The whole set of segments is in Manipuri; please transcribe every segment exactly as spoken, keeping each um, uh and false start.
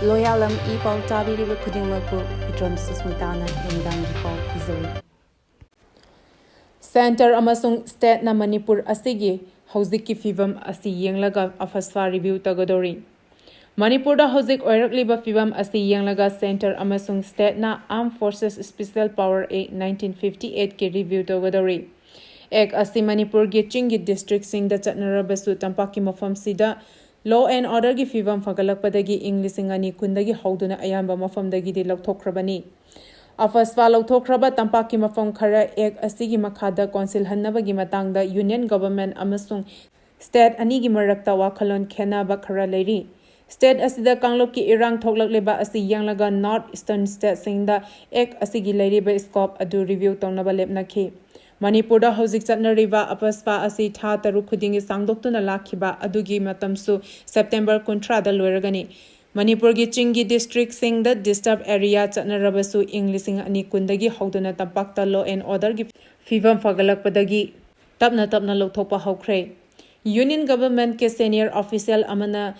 ꯂꯣꯌꯥꯂꯝ ꯏ ꯄꯥꯎ ꯇꯥꯕꯤꯔꯤꯕ ꯈꯨꯗꯤꯡꯃꯛꯄꯨ ꯏꯗ꯭ꯔꯣꯝ ꯁꯨꯁꯃꯤꯇꯥꯅ ꯅꯨꯃꯤꯗꯥꯡꯒꯤ ꯄꯥꯎ ꯄꯤꯖꯔꯤ꯫ ꯁꯦꯟꯇꯔ ꯑꯃꯁꯨꯡ ꯁ꯭ꯇꯦꯠꯅ ꯃꯅꯤꯄꯨꯔ ꯑꯁꯤꯒꯤ ꯍꯧꯖꯤꯛꯀꯤ ꯐꯤꯕꯝ ꯑꯁꯤ ꯌꯦꯡꯂꯒ ꯑꯐꯁ꯭ꯋꯥ ꯔꯤꯚ꯭ꯌꯨ ꯇꯧꯒꯗꯧꯔꯤ꯫ ꯃꯅꯤꯄꯨꯔꯗ ꯍꯧꯖꯤꯛ ꯑꯣꯏꯔꯛꯂꯤꯕ ꯐꯤꯕꯝ ꯑꯁꯤ ꯌꯦꯡꯂꯒ ꯁꯦꯟꯇꯔ ꯑꯃꯁꯨꯡ ꯁ꯭ꯇꯦꯠꯅ Armed Forces Special Power Act nineteen fifty eight ꯀꯤ ꯔꯤꯚ꯭ꯌꯨ ꯇꯧꯒꯗꯧꯔꯤ꯫ ꯑꯦꯛ ꯑꯁꯤ ꯃꯅꯤꯄꯨꯔꯒꯤ ꯆꯤꯡꯒꯤ ꯗꯤꯁꯇ꯭ꯔꯤꯛꯁꯤꯡꯗ ꯆꯠꯅꯔꯕꯁꯨ ꯇꯝꯄꯥꯛꯀꯤ ꯃꯐꯝꯁꯤꯗ law and order ꯒꯤ ꯐꯤꯕꯝ ꯐꯒꯠꯂꯛꯄꯗꯒꯤ ꯏꯪ ꯂꯤꯁꯤꯡ ꯑꯅꯤ ꯀꯨꯟꯗꯒꯤ ꯍꯧꯗꯨꯅ ꯑꯌꯥꯝꯕ ꯃꯐꯝꯗꯒꯤꯗꯤ ꯂꯧꯊꯣꯛꯈ꯭ꯔꯕꯅꯤ꯫ ꯑꯐꯁ꯭ꯋꯥ ꯂꯧꯊꯣꯛꯈ꯭ꯔꯕ ꯇꯝꯄꯥꯛꯀꯤ ꯃꯐꯝ ꯈꯔ ꯑꯦꯛ ꯑꯁꯤꯒꯤ ꯃꯈꯥꯗ ꯀꯣꯟꯁꯤꯜꯍꯟꯅꯕꯒꯤ ꯃꯇꯥꯡꯗ ꯌꯨꯅꯤꯌꯟ ꯒꯚꯔꯟꯃꯦꯟꯠ ꯑꯃꯁꯨꯡ ꯁ꯭ꯇꯦꯠ ꯑꯅꯤꯒꯤ ꯃꯔꯛꯇ ꯋꯥꯈꯜꯂꯣꯟ ꯈꯦꯟꯅꯕ ꯈꯔ ꯂꯩꯔꯤ꯫ ꯁ꯭ꯇꯦꯠ ꯑꯁꯤꯗ ꯀꯥꯡꯂꯨꯞꯀꯤ ꯏꯔꯥꯡ ꯊꯣꯛꯂꯛꯂꯤꯕ ꯑꯁꯤ ꯌꯦꯡꯂꯒ ꯅꯣꯔꯠ ꯏꯁꯇꯔꯟ ꯁ꯭ꯇꯦꯠꯁꯤꯡꯗ ꯑꯦꯛ ꯑꯁꯤꯒꯤ ꯂꯩꯔꯤꯕ ꯁ꯭ꯀꯣꯞ ꯑꯗꯨ ꯔꯤꯚ꯭ꯌꯨ ꯇꯧꯅꯕ ꯂꯦꯞꯅꯈꯤ꯫ ꯃꯅꯤꯄꯨꯔꯗ ꯍꯧꯖꯤꯛ ꯆꯠꯅꯔꯤꯕ ꯑꯐꯁ꯭ꯋꯥ ꯑꯁꯤ ꯊꯥ ꯇꯔꯨꯛ ꯈꯨꯗꯤꯡꯒꯤ ꯁꯥꯡꯗꯣꯛꯇꯨꯅ ꯂꯥꯛꯈꯤꯕ ꯑꯗꯨꯒꯤ ꯃꯇꯝꯁꯨ ꯁꯦꯞꯇꯦꯝꯕꯔ ꯀꯨꯟꯊ꯭ꯔꯥꯗ ꯂꯣꯏꯔꯒꯅꯤ꯫ ꯃꯅꯤꯄꯨꯔꯒꯤ ꯆꯤꯡꯒꯤ ꯗꯤꯁꯇ꯭ꯔꯤꯛꯁꯤꯡꯗ ꯗꯤꯁꯇꯔꯕ ꯑꯦꯔꯤꯌꯥ ꯆꯠꯅꯔꯕꯁꯨ ꯏꯪ ꯂꯤꯁꯤꯡ ꯑꯅꯤ ꯀꯨꯟꯗꯒꯤ ꯍꯧꯗꯨꯅ ꯇꯝꯄꯥꯛꯇ law and order ꯒꯤ ꯐꯤꯕꯝ ꯐꯒꯠꯂꯛꯄꯗꯒꯤ ꯇꯞꯅ ꯇꯞꯅ ꯂꯧꯊꯣꯛꯄ ꯍꯧꯈ꯭ꯔꯦ꯫ ꯌꯨꯅꯤꯌꯟ ꯒꯚꯔꯟꯃꯦꯟꯠꯀꯤ ꯁꯦꯅꯤꯌꯔ ꯑꯣꯐꯤꯁꯤꯌꯦꯜ ꯑꯃꯅ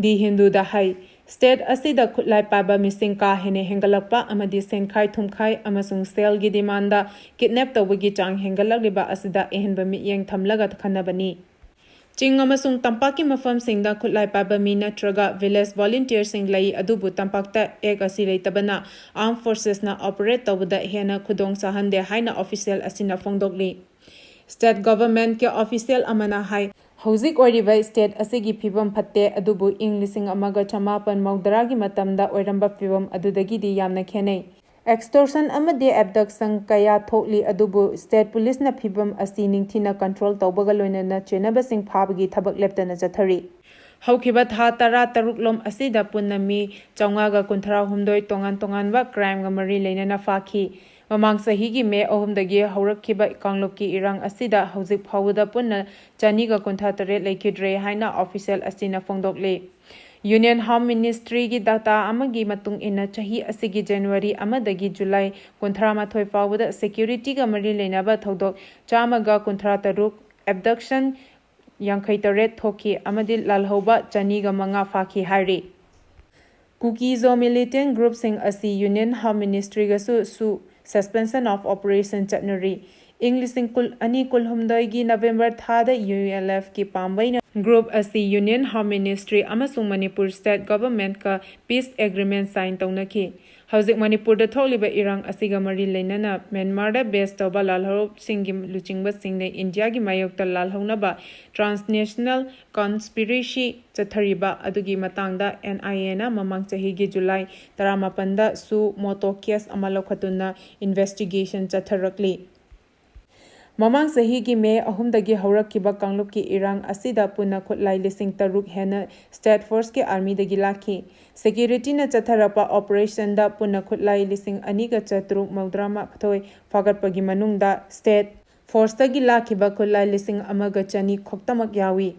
ꯗꯤ ꯍꯤꯟꯗꯨꯗ ꯍꯥꯏ, ꯁ꯭ꯇꯦꯠ ꯑꯁꯤꯗ ꯈꯨꯠꯂꯥꯏ ꯄꯥꯏꯕ ꯃꯤꯁꯤꯡ ꯀꯥ ꯍꯦꯟꯅ ꯍꯦꯟꯒꯠꯂꯛꯄ ꯑꯃꯗꯤ ꯁꯦꯟꯈꯥꯏ ꯊꯨꯝꯈꯥꯏ ꯑꯃꯁꯨꯡ ꯁꯦꯜꯒꯤ ꯗꯤꯃꯥꯟꯗ ꯀꯤꯗꯅꯦꯞ ꯇꯧꯕꯒꯤ ꯆꯥꯡ ꯍꯦꯟꯒꯠꯂꯛꯂꯤꯕ ꯑꯁꯤꯗ ꯑꯍꯦꯟꯕ ꯃꯤꯠꯌꯦꯡ ꯊꯝꯂꯒ ꯈꯟꯅꯕꯅꯤ꯫ ꯆꯤꯡ ꯑꯃꯁꯨꯡ ꯇꯝꯄꯥꯛꯀꯤ ꯃꯐꯝꯁꯤꯡꯗ ꯈꯨꯠꯂꯥꯏ ꯄꯥꯏꯕ ꯃꯤ ꯅꯠꯇ꯭ꯔꯒ ꯚꯤꯂꯦꯖ ꯚꯣꯂꯨꯟꯇꯤꯌꯔꯁꯤꯡ ꯂꯩ, ꯑꯗꯨꯕꯨ ꯇꯝꯄꯥꯛꯇ ꯑꯦꯛ ꯑꯁꯤ ꯂꯩꯇꯕꯅ Armed Forces ꯅ ꯑꯣꯄꯔꯦꯠ ꯇꯧꯕꯗ ꯍꯦꯟꯅ ꯈꯨꯗꯣꯡ ꯆꯥꯍꯟꯗꯦ ꯍꯥꯏꯅ ꯑꯣꯐꯤꯁꯤꯌꯦꯜ ꯑꯁꯤꯅ ꯐꯣꯡꯗꯣꯛꯂꯤ꯫ ꯁ꯭ꯇꯦꯠ ꯒꯚꯔꯟꯃꯦꯟꯠꯀꯤ ꯑꯣꯐꯤꯁꯤꯌꯦꯜ ꯑꯃꯅ ꯍꯥꯏ, ꯍꯧꯖꯤꯛ ꯑꯣꯏꯔꯤꯕ ꯁ꯭ꯇꯦꯠ ꯑꯁꯤꯒꯤ ꯐꯤꯕꯝ ꯐꯠꯇꯦ, ꯑꯗꯨꯕꯨ ꯏꯪ ꯂꯤꯁꯤꯡ ꯑꯃꯒ ꯆꯃꯥꯄꯟ ꯃꯧꯗ꯭ꯔꯥꯒꯤ ꯃꯇꯝꯗ ꯑꯣꯏꯔꯝꯕ ꯐꯤꯕꯝ ꯑꯗꯨꯗꯒꯤꯗꯤ ꯌꯥꯝꯅ ꯈꯦꯠꯅꯩ꯫ ꯑꯦꯛꯁꯇꯣꯔꯁꯟ ꯑꯃꯗꯤ ꯑꯦꯕꯗꯛꯁꯟ ꯀꯌꯥ ꯊꯣꯛꯂꯤ, ꯑꯗꯨꯕꯨ ꯁ꯭ꯇꯦꯠ ꯄꯨꯂꯤꯁꯅ ꯐꯤꯕꯝ ꯑꯁꯤ ꯅꯤꯡꯊꯤꯅ ꯀꯟꯇ꯭ꯔꯣꯜ ꯇꯧꯕꯒ ꯂꯣꯏꯅꯅ ꯆꯦꯟꯅꯕꯁꯤꯡ ꯐꯥꯕꯒꯤ ꯊꯕꯛ ꯂꯦꯞꯇꯅ ꯆꯠꯊꯔꯤ꯫ ꯍꯧꯈꯤꯕ ꯊꯥ ꯇꯔꯥ ꯇꯔꯨꯛ ꯂꯣꯝ ꯑꯁꯤꯗ ꯄꯨꯟꯅ ꯃꯤ ꯆꯥꯝꯃꯉꯥꯒ ꯀꯨꯟꯊ꯭ꯔꯥ ꯍꯨꯝꯗꯣꯏ ꯇꯣꯉꯥꯟ ꯇꯣꯉꯥꯟꯕ ꯀ꯭ꯔꯥꯏꯝꯒ ꯃꯔꯤ ꯂꯩꯅꯅ ꯐꯥꯈꯤ꯫ ꯃꯃꯥꯡ ꯆꯍꯤꯒꯤ ꯃꯦ ꯑꯍꯨꯝꯗꯒꯤ ꯍꯧꯔꯛꯈꯤꯕ ꯀꯥꯡꯂꯨꯞꯀꯤ ꯏꯔꯥꯡ ꯑꯁꯤꯗ ꯍꯧꯖꯤꯛ ꯐꯥꯎꯕꯗ ꯄꯨꯟꯅ ꯆꯅꯤꯒ ꯀꯨꯟꯊ꯭ꯔꯥ ꯇꯔꯦꯠ ꯂꯩꯈꯤꯗ꯭ꯔꯦ ꯍꯥꯏꯅ ꯑꯣꯐꯤꯁꯤꯌꯦꯜ ꯑꯁꯤꯅ ꯐꯣꯡꯗꯣꯛꯂꯤ꯫ ꯌꯨꯅꯤꯌꯟ ꯍꯣꯝ ꯃꯤꯅꯤꯁꯇ꯭ꯔꯤꯒꯤ ꯗꯥꯇꯥ ꯑꯃꯒꯤ ꯃꯇꯨꯡ ꯏꯟꯅ, ꯆꯍꯤ ꯑꯁꯤꯒꯤ ꯖꯅꯋꯥꯔꯤ ꯑꯃꯗꯒꯤ ꯖꯨꯂꯥꯏ ꯀꯨꯟꯊ꯭ꯔꯥ ꯃꯥꯊꯣꯏ ꯐꯥꯎꯕꯗ ꯁꯦꯀ꯭ꯌꯨꯔꯤꯇꯤꯒ ꯃꯔꯤ ꯂꯩꯅꯕ ꯊꯧꯗꯣꯛ ꯆꯥꯝꯃꯒ ꯀꯨꯟꯊ꯭ꯔꯥ ꯇꯔꯨꯛ, ꯑꯦꯕꯗꯛꯁꯟ ꯌꯥꯡꯈꯩ ꯇꯔꯦꯠ ꯊꯣꯛꯈꯤ ꯑꯃꯗꯤ ꯂꯥꯜꯍꯧꯕ ꯆꯅꯤꯒ ꯃꯉꯥ ꯐꯥꯈꯤ ꯍꯥꯏꯔꯤ꯫ Kuki-Zo militant groupꯁꯤꯡ ꯑꯁꯤ Union Home Ministryꯒꯁꯨ ꯁꯨ suspension of operation ꯆꯠꯅꯔꯤ꯫ ꯏꯪ ꯂꯤꯁꯤꯡ ꯑꯅꯤ ꯀꯨꯟꯍꯨꯝꯗꯣꯏꯒꯤ November ꯊꯥꯗ U L Fꯀꯤ ꯄꯥꯝꯕꯩꯅ group ꯑꯁꯤ Union Home Ministry ꯑꯃꯁꯨꯡ Manipur state governmentꯀ peace agreement sign ꯇꯧꯅꯈꯤ꯫ ꯍꯧꯖꯤꯛ ꯃꯅꯤꯄꯨꯔꯗ ꯊꯣꯛꯂꯤꯕ ꯏꯔꯥꯡ ꯑꯁꯤꯒ ꯃꯔꯤ ꯂꯩꯅꯅ ꯃ꯭ꯌꯥꯟꯃꯥꯔꯗ base ꯇꯧꯕ ꯂꯥꯜꯍꯧꯕꯁꯤꯡꯒꯤ ꯂꯨꯆꯤꯡꯕꯁꯤꯡꯅ ꯏꯟꯗꯤꯌꯥꯒꯤ ꯃꯥꯌꯣꯛꯇ ꯂꯥꯜꯍꯧꯅꯕ transnational conspiracy ꯆꯠꯊꯔꯤꯕ ꯑꯗꯨꯒꯤ ꯃꯇꯥꯡꯗ N I Aꯅ ꯃꯃꯥꯡ ꯆꯍꯤꯒꯤ July ꯇꯔꯥꯃꯥꯄꯟꯗ suo motu case ꯑꯃ ꯂꯧꯈꯠꯇꯨꯅ investigation ꯆꯠꯊꯔꯛꯂꯤ꯫ ꯃꯃꯥꯡ ꯆꯍꯤꯒꯤ May ꯑꯍꯨꯝꯗꯒꯤ ꯍꯧꯔꯛꯈꯤꯕ ꯀꯥꯡꯂꯨꯞꯀꯤ ꯏꯔꯥꯡ ꯑꯁꯤꯗ ꯄꯨꯟꯅ ꯈꯨꯠꯂꯥꯏ ꯂꯤꯁꯤꯡ ꯇꯔꯨꯛ ꯍꯦꯟꯅ state forceꯀꯤ armyꯗꯒꯤ ꯂꯥꯛꯈꯤ꯫ Securityꯅ ꯆꯠꯊꯔꯛꯄ operationꯗ ꯄꯨꯟꯅ ꯈꯨꯠꯂꯥꯏ ꯂꯤꯁꯤꯡ ꯑꯅꯤꯒ ꯆꯥꯇ꯭ꯔꯨꯛ ꯃꯧꯗ꯭ꯔꯥ ꯃꯥꯊꯣꯏ ꯐꯥꯒꯠꯄꯒꯤ ꯃꯅꯨꯡꯗ state forceꯇꯒꯤ ꯂꯥꯛꯈꯤꯕ ꯈꯨꯠꯂꯥꯏ ꯂꯤꯁꯤꯡ ꯑꯃꯒ ꯆꯅꯤ ꯈꯛꯇꯃꯛ ꯌꯥꯎꯏ꯫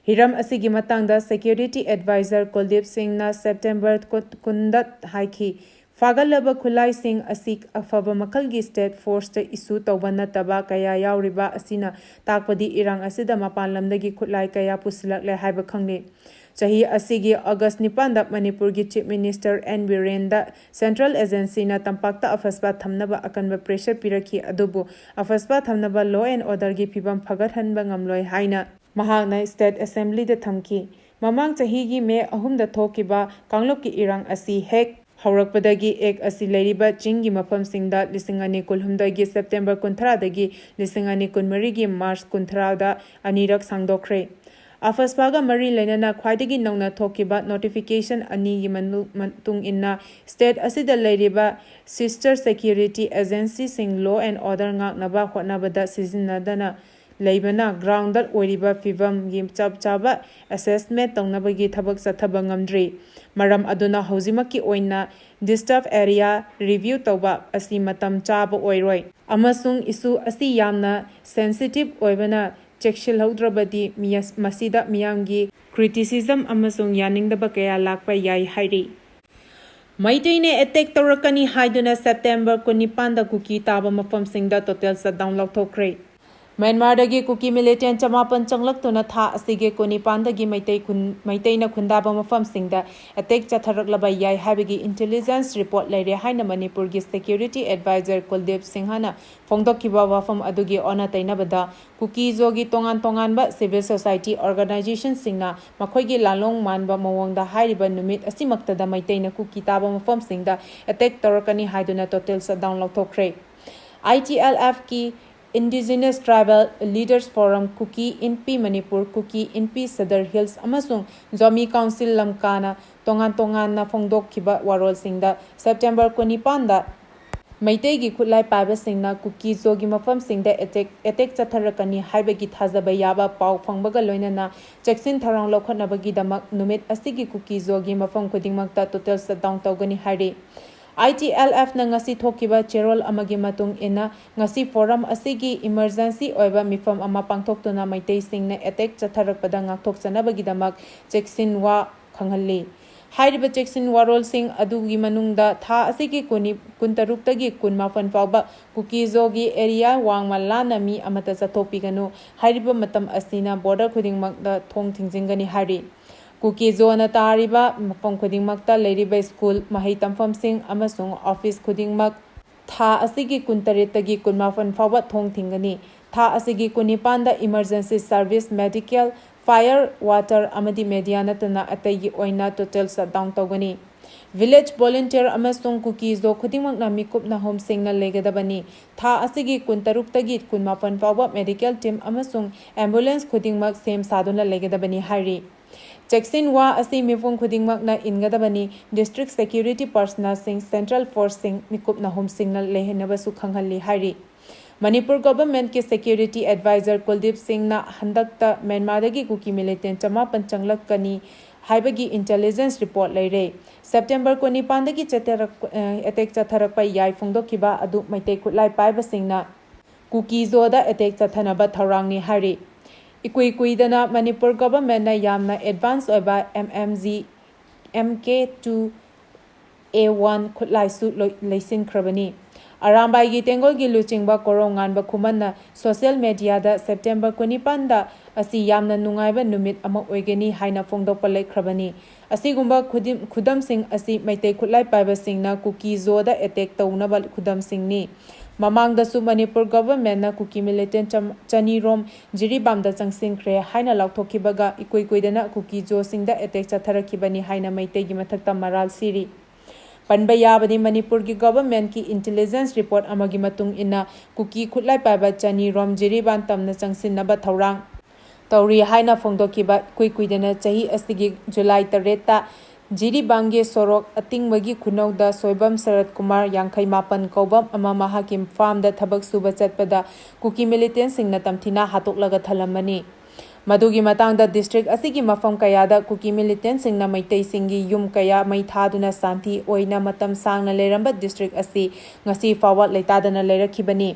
ꯍꯤꯔꯝ ꯑꯁꯤꯒꯤ ꯃꯇꯥꯡꯗ security advisor ꯀꯨꯜꯗꯤꯞ ꯁꯤꯡꯅ September ꯀꯨꯟꯗ ꯍꯥꯏꯈꯤ, ꯐꯥꯒꯠꯂꯕ ꯈꯨꯠꯂꯥꯏꯁꯤꯡ ꯑꯁꯤ ꯑꯐꯕ ꯃꯈꯜꯒꯤ state forceꯇ issue ꯇꯧꯕ ꯅꯠꯇꯕ ꯀꯌꯥ ꯌꯥꯎꯔꯤꯕ ꯑꯁꯤꯅ ꯇꯥꯛꯄꯗꯤ ꯏꯔꯥꯡ ꯑꯁꯤꯗ ꯃꯄꯥꯟ ꯂꯝꯗꯒꯤ ꯈꯨꯠꯂꯥꯏ ꯀꯌꯥ ꯄꯨꯁꯤꯜꯂꯛꯂꯦ ꯍꯥꯏꯕ ꯈꯪꯂꯤ꯫ ꯆꯍꯤ ꯑꯁꯤꯒꯤ August ꯅꯤꯄꯥꯟꯗ ꯃꯅꯤꯄꯨꯔꯒꯤ Chief Minister N ꯕꯤꯔꯦꯟꯗ Central Agencyꯅ ꯇꯝꯄꯥꯛꯇ ꯑꯐꯁꯄꯥ ꯊꯝꯅꯕ ꯑꯀꯟꯕ pressure ꯄꯤꯔꯛꯈꯤ, ꯑꯗꯨꯕꯨ ꯑꯐꯁꯄꯥ ꯊꯝꯅꯕ law and orderꯒꯤ ꯐꯤꯕꯝ ꯐꯒꯠꯍꯟꯕ ꯉꯝꯂꯣꯏ ꯍꯥꯏꯅ ꯃꯍꯥꯛꯅ state assemblyꯗ ꯊꯝꯈꯤ꯫ ꯃꯃꯥꯡ ꯆꯍꯤꯒꯤ May ꯑꯍꯨꯝꯗ ꯊꯣꯛꯈꯤꯕ ꯀꯥꯡꯂꯨꯞꯀꯤ ꯏꯔꯥꯡ ꯑꯁꯤ ꯍꯦꯛ ꯍꯧꯔꯛꯄꯗꯒꯤ act ꯑꯁꯤ ꯂꯩꯔꯤꯕ ꯆꯤꯡꯒꯤ ꯃꯐꯝꯁꯤꯡꯗ ꯂꯤꯁꯤꯡ ꯑꯅꯤ ꯀꯨꯟꯍꯨꯝꯗꯣꯏꯒꯤ September ꯀꯨꯟꯊ꯭ꯔꯥꯗꯒꯤ ꯂꯤꯁꯤꯡ ꯑꯅꯤ ꯀꯨꯟꯃꯔꯤꯒꯤ March ꯀꯨꯟꯊ꯭ꯔꯥꯗ ꯑꯅꯤꯔꯛ ꯁꯥꯡꯗꯣꯛꯈ꯭ꯔꯦ꯫ ꯑꯐꯁꯄꯥꯒ ꯃꯔꯤ ꯂꯩꯅꯅ ꯈ꯭ꯋꯥꯏꯗꯒꯤ ꯅꯧꯅ ꯊꯣꯛꯈꯤꯕ notification ꯑꯅꯤꯒꯤ ꯃꯅꯨ-, ꯃꯇꯨꯡ ꯏꯟꯅ, state ꯑꯁꯤꯗ ꯂꯩꯔꯤꯕ sister security agencyꯁꯤꯡ law and order ꯉꯥꯛꯅꯕ ꯍꯣꯠꯅꯕꯗ ꯁꯤꯖꯤꯟꯅꯗꯅ ꯂꯩꯕꯅ groundꯗ ꯑꯣꯏꯔꯤꯕ ꯐꯤꯕꯝꯒꯤ ꯆꯞ ꯆꯥꯕ assessment ꯇꯧꯅꯕꯒꯤ ꯊꯕꯛ ꯆꯠꯊꯕ ꯉꯝꯗ꯭ꯔꯤ꯫ ꯃꯔꯝ ꯑꯗꯨꯅ ꯍꯧꯖꯤꯛꯃꯛꯀꯤ ꯑꯣꯏꯅ disturb area review ꯇꯧꯕ ꯑꯁꯤ ꯃꯇꯝ ꯆꯥꯕ ꯑꯣꯏꯔꯣꯏ, ꯑꯃꯁꯨꯡ issue ꯑꯁꯤ ꯌꯥꯝꯅ sensitive ꯑꯣꯏꯕꯅ ꯆꯦꯛꯁꯤꯜꯍꯧꯗ꯭ꯔꯕꯗꯤ ꯃꯤꯌꯥ-, ꯃꯁꯤꯗ ꯃꯤꯌꯥꯝꯒꯤ criticism ꯑꯃꯁꯨꯡ ꯌꯥꯅꯤꯡꯗꯕ ꯀꯌꯥ ꯂꯥꯛꯄ ꯌꯥꯏ ꯍꯥꯏꯔꯤ꯫ ꯃꯩꯇꯩꯅ attack ꯇꯧꯔꯛꯀꯅꯤ ꯍꯥꯏꯗꯨꯅ September ꯀꯨꯟꯅꯤꯄꯥꯟꯗ ꯀꯨꯀꯤ ꯇꯥꯕ ꯃꯐꯝꯁꯤꯡꯗ total shutdown ꯂꯥꯎꯊꯣꯛꯈ꯭ꯔꯦ꯫ ꯃ꯭ꯌꯥꯟꯃꯥꯔꯗꯒꯤ ꯀꯨꯀꯤ ꯃꯤꯂꯤꯇꯦꯟ ꯆꯃꯥꯄꯟ ꯆꯪꯂꯛꯇꯨꯅ ꯊꯥ ꯑꯁꯤꯒꯤ ꯀꯨꯟꯅꯤꯄꯥꯟꯗꯒꯤ ꯃꯩꯇꯩ ꯈꯨꯟ-, ꯃꯩꯇꯩꯅ ꯈꯨꯟꯗꯥꯕ ꯃꯐꯝꯁꯤꯡꯗ ꯑꯦꯇꯦꯛ ꯆꯠꯊꯔꯛꯂꯕ ꯌꯥꯏ ꯍꯥꯏꯕꯒꯤ ꯏꯟꯇꯦꯂꯤꯖꯦꯟꯁ ꯔꯤꯄꯣꯔꯠ ꯂꯩꯔꯦ ꯍꯥꯏꯅ ꯃꯅꯤꯄꯨꯔꯒꯤ ꯁꯦꯀ꯭ꯌꯨꯔꯤꯇꯤ ꯑꯦꯗꯚꯥꯏꯖꯔ ꯀꯨꯜꯗꯤꯞ ꯁꯤꯡꯍꯅ ꯐꯣꯡꯗꯣꯛꯈꯤꯕ ꯋꯥꯐꯝ ꯑꯗꯨꯒꯤ ꯑꯣꯟꯅ ꯇꯩꯅꯕꯗ ꯀꯨꯀꯤ ꯖꯣꯒꯤ ꯇꯣꯉꯥꯟ ꯇꯣꯉꯥꯟꯕ ꯁꯤꯚꯤꯜ ꯁꯣꯁꯥꯏꯇꯤ ꯑꯣꯔꯒꯅꯥꯏꯖꯦꯁꯟꯁꯤꯡꯅ ꯃꯈꯣꯏꯒꯤ ꯂꯥꯂꯣꯡ ꯃꯥꯟꯕ ꯃꯑꯣꯡꯗ ꯍꯥꯏꯔꯤꯕ ꯅꯨꯃꯤꯠ ꯑꯁꯤꯃꯛꯇꯗ ꯃꯩꯇꯩꯅ ꯀꯨꯀꯤ ꯇꯥꯕ ꯃꯐꯝꯁꯤꯡꯗ ꯑꯦꯇꯦꯛ ꯇꯧꯔꯛꯀꯅꯤ ꯍꯥꯏꯗꯨꯅ ꯇꯣꯇꯦꯜ ꯁꯠꯗꯥꯎꯟ ꯂꯧꯊꯣꯛꯈ꯭ꯔꯦ꯫ ꯑꯥꯏ ꯇꯤ ꯑꯦꯜ ꯑꯦꯐꯀꯤ Indigenous Tribal Leaders Forum, Kuki Inpi Manipur, Kuki Inpi Sadar hills ꯑꯃꯁꯨꯡ ꯖꯣꯃꯤ ꯀꯥꯎꯟꯁꯤꯜ ꯂꯝꯀꯥꯅ ꯇꯣꯉꯥꯟ ꯇꯣꯉꯥꯟꯅ ꯐꯣꯡꯗꯣꯛꯈꯤꯕ ꯋꯥꯔꯣꯜꯁꯤꯡꯗ ꯁꯦꯞꯇꯦꯝꯕꯔ ꯀꯨꯟꯅꯤꯄꯥꯟꯗ ꯃꯩꯇꯩꯒꯤ ꯈꯨꯠꯂꯥꯏ ꯄꯥꯏꯕꯁꯤꯡꯅ ꯀꯨꯀꯤ ꯖꯣꯒꯤ ꯃꯐꯝꯁꯤꯡꯗ ꯑꯦꯇꯦꯛ, ꯑꯦꯇꯦꯛ ꯆꯠꯊꯔꯛꯀꯅꯤ ꯍꯥꯏꯕꯒꯤ ꯊꯥꯖꯕ ꯌꯥꯕ ꯄꯥꯎ ꯐꯪꯕꯒ ꯂꯣꯏꯅꯅ ꯆꯦꯛꯁꯤꯟ ꯊꯧꯔꯥꯡ ꯂꯧꯈꯠꯅꯕꯒꯤꯗꯃꯛ ꯅꯨꯃꯤꯠ ꯑꯁꯤꯒꯤ ꯀꯨꯀꯤ ꯖꯣꯒꯤ ꯃꯐꯝ ꯈꯨꯗꯤꯡꯃꯛꯇ ꯇꯣꯇꯦꯜ ꯁꯠꯗꯥꯎꯟ ꯇꯧꯒꯅꯤ ꯍꯥꯏꯔꯤ꯫ ꯑꯥꯏ ꯇꯤ ꯑꯦꯜ ꯑꯦꯐꯅ ꯉꯁꯤ ꯊꯣꯛꯈꯤꯕ ꯆꯦꯔꯣꯜ ꯑꯃꯒꯤ ꯃꯇꯨꯡ ꯏꯟꯅ, ꯉꯁꯤ ꯐꯣꯔꯝ ꯑꯁꯤꯒꯤ ꯏꯃꯔꯖꯦꯟꯁꯤ ꯑꯣꯏꯕ ꯃꯤꯐꯝ ꯑꯃ ꯄꯥꯡꯊꯣꯛꯇꯨꯅ ꯃꯩꯇꯩꯁꯤꯡꯅ ꯑꯦꯇꯦꯛ ꯆꯠꯊꯔꯛꯄꯗ ꯉꯥꯛꯊꯣꯛꯆꯅꯕꯒꯤꯗꯃꯛ ꯆꯦꯛꯁꯤꯟ ꯋꯥ ꯈꯪꯍꯜꯂꯤ꯫ ꯍꯥꯏꯔꯤꯕ ꯆꯦꯛꯁꯤꯟ ꯋꯥꯔꯣꯜꯁꯤꯡ ꯑꯗꯨꯒꯤ ꯃꯅꯨꯡꯗ ꯊꯥ ꯑꯁꯤꯒꯤ ꯀꯨꯟꯅꯤ-, ꯀꯨꯟꯇꯔꯨꯛꯇꯒꯤ ꯀꯨꯟꯃꯥꯄꯟ ꯐꯥꯎꯕ ꯀꯨꯀꯤ ꯖꯣꯒꯤ ꯑꯦꯔꯤꯌꯥ ꯋꯥꯡꯃ ꯂꯥꯟꯅ ꯃꯤ ꯑꯃꯠꯇ ꯆꯠꯊꯣꯛꯄꯤꯒꯅꯨ꯫ ꯍꯥꯏꯔꯤꯕ ꯃꯇꯝ ꯑꯁꯤꯅ ꯕꯣꯔꯗꯔ ꯈꯨꯗꯤꯡꯃꯛꯇ ꯊꯣꯡ ꯊꯤꯡꯖꯤꯟꯒꯅꯤ ꯍꯥꯏꯔꯤ꯫ ꯀꯨꯀꯤ ꯖꯣꯅ ꯇꯥꯔꯤꯕ ꯃꯐꯝ ꯈꯨꯗꯤꯡꯃꯛꯇ ꯂꯩꯔꯤꯕ ꯁ꯭ꯀꯨꯜ, ꯃꯍꯩ ꯇꯝꯐꯝꯁꯤꯡ ꯑꯃꯁꯨꯡ ꯑꯣꯐꯤꯁ ꯈꯨꯗꯤꯡꯃꯛ ꯊꯥ ꯑꯁꯤꯒꯤ ꯀꯨꯟꯇꯔꯦꯠꯇꯒꯤ ꯀꯨꯟꯃꯥꯄꯟ ꯐꯥꯎꯕ ꯊꯣꯡ ꯊꯤꯡꯒꯅꯤ꯫ ꯊꯥ ꯑꯁꯤꯒꯤ ꯀꯨꯟꯅꯤꯄꯥꯟꯗ emergency service, medical, fire, water ꯑꯃꯗꯤ ꯃꯦꯗꯤꯌꯥ ꯅꯠꯇꯅ ꯑꯇꯩꯒꯤ ꯑꯣꯏꯅ ꯇꯣꯇꯦꯜ ꯁꯠꯗꯥꯎꯟ ꯇꯧꯒꯅꯤ꯫ ꯚꯤꯂꯦꯖ ꯚꯣꯂꯨꯟꯇꯤꯌꯔ ꯑꯃꯁꯨꯡ ꯀꯨꯀꯤ ꯖꯣ ꯈꯨꯗꯤꯡꯃꯛꯅ ꯃꯤꯀꯨꯞ ꯅꯥꯍꯨꯝꯁꯤꯡꯅ ꯂꯩꯒꯗꯕꯅꯤ꯫ ꯊꯥ ꯑꯁꯤꯒꯤ ꯀꯨꯟꯇꯔꯨꯛꯇꯒꯤ ꯀꯨꯟꯃꯥꯄꯟ ꯐꯥꯎꯕ ꯃꯦꯗꯤꯀꯦꯜ ꯇꯤꯝ ꯑꯃꯁꯨꯡ ꯑꯦꯝꯕꯨꯂꯦꯟꯁ ꯈꯨꯗꯤꯡꯃꯛ ꯁꯦꯝ ꯁꯥꯗꯨꯅ ꯂꯩꯒꯗꯕꯅꯤ ꯍꯥꯏꯔꯤ꯫ ꯆꯦꯛꯁꯤꯟ ꯋꯥ ꯑꯁꯤ ꯃꯤꯄꯨꯝ ꯈꯨꯗꯤꯡꯃꯛꯅ ꯏꯟꯒꯗꯕꯅꯤ꯫ ꯗꯤꯁꯇ꯭ꯔꯤꯛ ꯁꯦꯀ꯭ꯌꯨꯔꯤꯇꯤ ꯄꯔꯁꯅꯦꯜꯁꯤꯡ, ꯁꯦꯟꯇ꯭ꯔꯦꯜ ꯐꯣꯔꯁꯁꯤꯡ ꯃꯤꯀꯨꯞ ꯅꯥꯍꯨꯝꯁꯤꯡꯅ ꯂꯩꯍꯟꯅꯕꯁꯨ ꯈꯪꯍꯜꯂꯤ ꯍꯥꯏꯔꯤ꯫ ꯃꯅꯤꯄꯨꯔ ꯒꯚꯔꯟꯃꯦꯟꯠꯀꯤ ꯁꯦꯀ꯭ꯌꯨꯔꯤꯇꯤ ꯑꯦꯗꯚꯥꯏꯖꯔ ꯀꯨꯜꯗꯤꯞ ꯁꯤꯡꯅ ꯍꯟꯗꯛꯇ ꯃ꯭ꯌꯥꯟꯃꯥꯔꯗꯒꯤ ꯀꯨꯀꯤ ꯃꯤꯂꯤꯇꯦꯟ ꯆꯃꯥꯄꯟ ꯆꯪꯂꯛꯀꯅꯤ ꯍꯥꯏꯕꯒꯤ ꯏꯟꯇꯦꯂꯤꯖꯦꯟꯁ ꯔꯤꯄꯣꯔꯠ ꯂꯩꯔꯦ꯫ ꯁꯦꯞꯇꯦꯝꯕꯔ ꯀꯨꯟꯅꯤꯄꯥꯟꯗꯒꯤ ꯆꯠꯊꯔꯛ-, ꯑ, ꯑꯦꯇꯦꯛ ꯆꯠꯊꯔꯛꯄ ꯌꯥꯏ ꯐꯣꯡꯗꯣꯛꯈꯤꯕ ꯑꯗꯨ ꯃꯩꯇꯩ ꯈꯨꯠꯂꯥꯏ ꯄꯥꯏꯕꯁꯤꯡꯅ ꯀꯨꯀꯤ ꯖꯣꯗ ꯑꯦꯇꯦꯛ ꯆꯠꯊꯅꯕ ꯊꯧꯔꯥꯡꯅꯤ ꯍꯥꯏꯔꯤ꯫ ꯏꯀꯨꯏ ꯀꯨꯏꯗꯅ ꯃꯅꯤꯄꯨꯔ ꯒꯚꯔꯟꯃꯦꯟꯠꯅ ꯌꯥꯝꯅ ꯑꯦꯗꯚꯥꯟꯁ ꯑꯣꯏꯕ M M G M K two A one ꯈꯨꯠꯂꯥꯏꯁꯨ ꯂꯣꯏ-, ꯂꯩꯁꯤꯟꯈ꯭ꯔꯕꯅꯤ꯫ ꯑꯔꯥꯝꯕꯥꯏꯒꯤ ꯇꯦꯡꯒꯣꯜꯒꯤ ꯂꯨꯆꯤꯡꯕ ꯀꯣꯔꯧꯉꯥꯟꯕ ꯈꯨꯃꯟꯅ ꯁꯣꯁꯤꯌꯦꯜ ꯃꯦꯗꯤꯌꯥꯗ ꯁꯦꯞꯇꯦꯝꯕꯔ ꯀꯨꯟꯅꯤꯄꯥꯟꯗ ꯑꯁꯤ ꯌꯥꯝꯅ ꯅꯨꯡꯉꯥꯏꯕ ꯅꯨꯃꯤꯠ ꯑꯃ ꯑꯣꯏꯒꯅꯤ ꯍꯥꯏꯅ ꯐꯣꯡꯗꯣꯛꯄ ꯂꯩꯈ꯭ꯔꯕꯅꯤ꯫ ꯑꯁꯤꯒꯨꯝꯕ ꯈꯨꯗꯤꯝ-, ꯈꯨꯗꯝꯁꯤꯡ ꯑꯁꯤ ꯃꯩꯇꯩ ꯈꯨꯠꯂꯥꯏ ꯄꯥꯏꯕꯁꯤꯡꯅ ꯀꯨꯀꯤ ꯖꯣꯗ ꯑꯦꯇꯦꯛ ꯇꯧꯅꯕ ꯈꯨꯗꯝꯁꯤꯡꯅꯤ꯫ ꯃꯃꯥꯡꯗꯁꯨ ꯃꯅꯤꯄꯨꯔ ꯒꯚꯔꯟꯃꯦꯟꯠꯅ ꯀꯨꯀꯤ ꯃꯤꯂꯤꯇꯦꯟꯠ ꯆꯝ-, ꯆꯅꯤꯔꯣꯝ ꯖꯤꯔꯤꯕꯥꯝꯗ ꯆꯪꯁꯤꯟꯈ꯭ꯔꯦ ꯍꯥꯏꯅ ꯂꯥꯎꯊꯣꯛꯈꯤꯕꯒ ꯏꯀꯨꯏ ꯀꯨꯏꯗꯅ ꯀꯨꯀꯤ ꯖꯣꯁꯤꯡꯗ ꯑꯦꯇꯦꯛ ꯆꯠꯊꯔꯛꯈꯤꯕꯅꯤ ꯍꯥꯏꯅ ꯃꯩꯇꯩꯒꯤ ꯃꯊꯛꯇ ꯃꯔꯥꯜ ꯁꯤꯔꯤ꯫ ꯄꯟꯕ ꯌꯥꯕꯗꯤ ꯃꯅꯤꯄꯨꯔꯒꯤ ꯒꯚꯔꯟꯃꯦꯟꯠꯀꯤ ꯏꯟꯇꯦꯂꯤꯖꯦꯟꯁ ꯔꯤꯄꯣꯔꯠ ꯑꯃꯒꯤ ꯃꯇꯨꯡ ꯏꯟꯅ ꯀꯨꯀꯤ ꯈꯨꯠꯂꯥꯏ ꯄꯥꯏꯕ ꯆꯅꯤꯔꯣꯝ ꯖꯤꯔꯤꯕꯥꯝ ꯇꯝꯅ ꯆꯪꯁꯤꯟꯅꯕ ꯊꯧꯔꯥꯡ ꯇꯧꯔꯤ ꯍꯥꯏꯅ ꯐꯣꯡꯗꯣꯛꯈꯤꯕ ꯏꯀꯨꯏ ꯀꯨꯏꯗꯅ ꯆꯍꯤ ꯑꯁꯤꯒꯤ ꯖꯨꯂꯥꯏ ꯇꯔꯦꯠꯇ ꯖꯤꯔꯤꯕꯥꯝꯒꯤ ꯁꯣꯔꯣꯛ ꯑꯇꯤꯡꯕꯒꯤ ꯈꯨꯅꯧꯗ ꯁꯣꯏꯕꯝ ꯁꯔꯠ ꯀꯨꯃꯥꯔ, ꯌꯥꯡꯈꯩ ꯃꯥꯄꯟ ꯀꯧꯕ ꯑꯃ, ꯃꯍꯥꯛꯀꯤ ꯐꯥꯔꯝꯗ ꯊꯕꯛ ꯁꯨꯕ ꯆꯠꯄꯗ ꯀꯨꯀꯤ ꯃꯤꯂꯤꯇꯦꯟꯠꯁꯤꯡꯅ ꯇꯝꯊꯤꯅ ꯍꯥꯠꯇꯣꯛꯂꯒ ꯊꯜꯂꯝꯕꯅꯤ꯫ ꯃꯗꯨꯒꯤ ꯃꯇꯥꯡꯗ ꯗꯤꯁꯇ꯭ꯔꯤꯛ ꯑꯁꯤꯒꯤ ꯃꯐꯝ ꯀꯌꯥꯗ ꯀꯨꯀꯤ ꯃꯤꯂꯤꯇꯦꯟꯠꯁꯤꯡꯅ ꯃꯩꯇꯩꯁꯤꯡꯒꯤ ꯌꯨꯝ ꯀꯌꯥ ꯃꯩ ꯊꯥꯗꯨꯅ ꯁꯥꯟꯇꯤ ꯑꯣꯏꯅ ꯃꯇꯝ ꯁꯥꯡꯅ ꯂꯩꯔꯝꯕ ꯗꯤꯁꯇ꯭ꯔꯤꯛ ꯑꯁꯤ ꯉꯁꯤ ꯐꯥꯎꯕ ꯂꯩꯇꯥꯗꯅ ꯂꯩꯔꯛꯈꯤꯕꯅꯤ꯫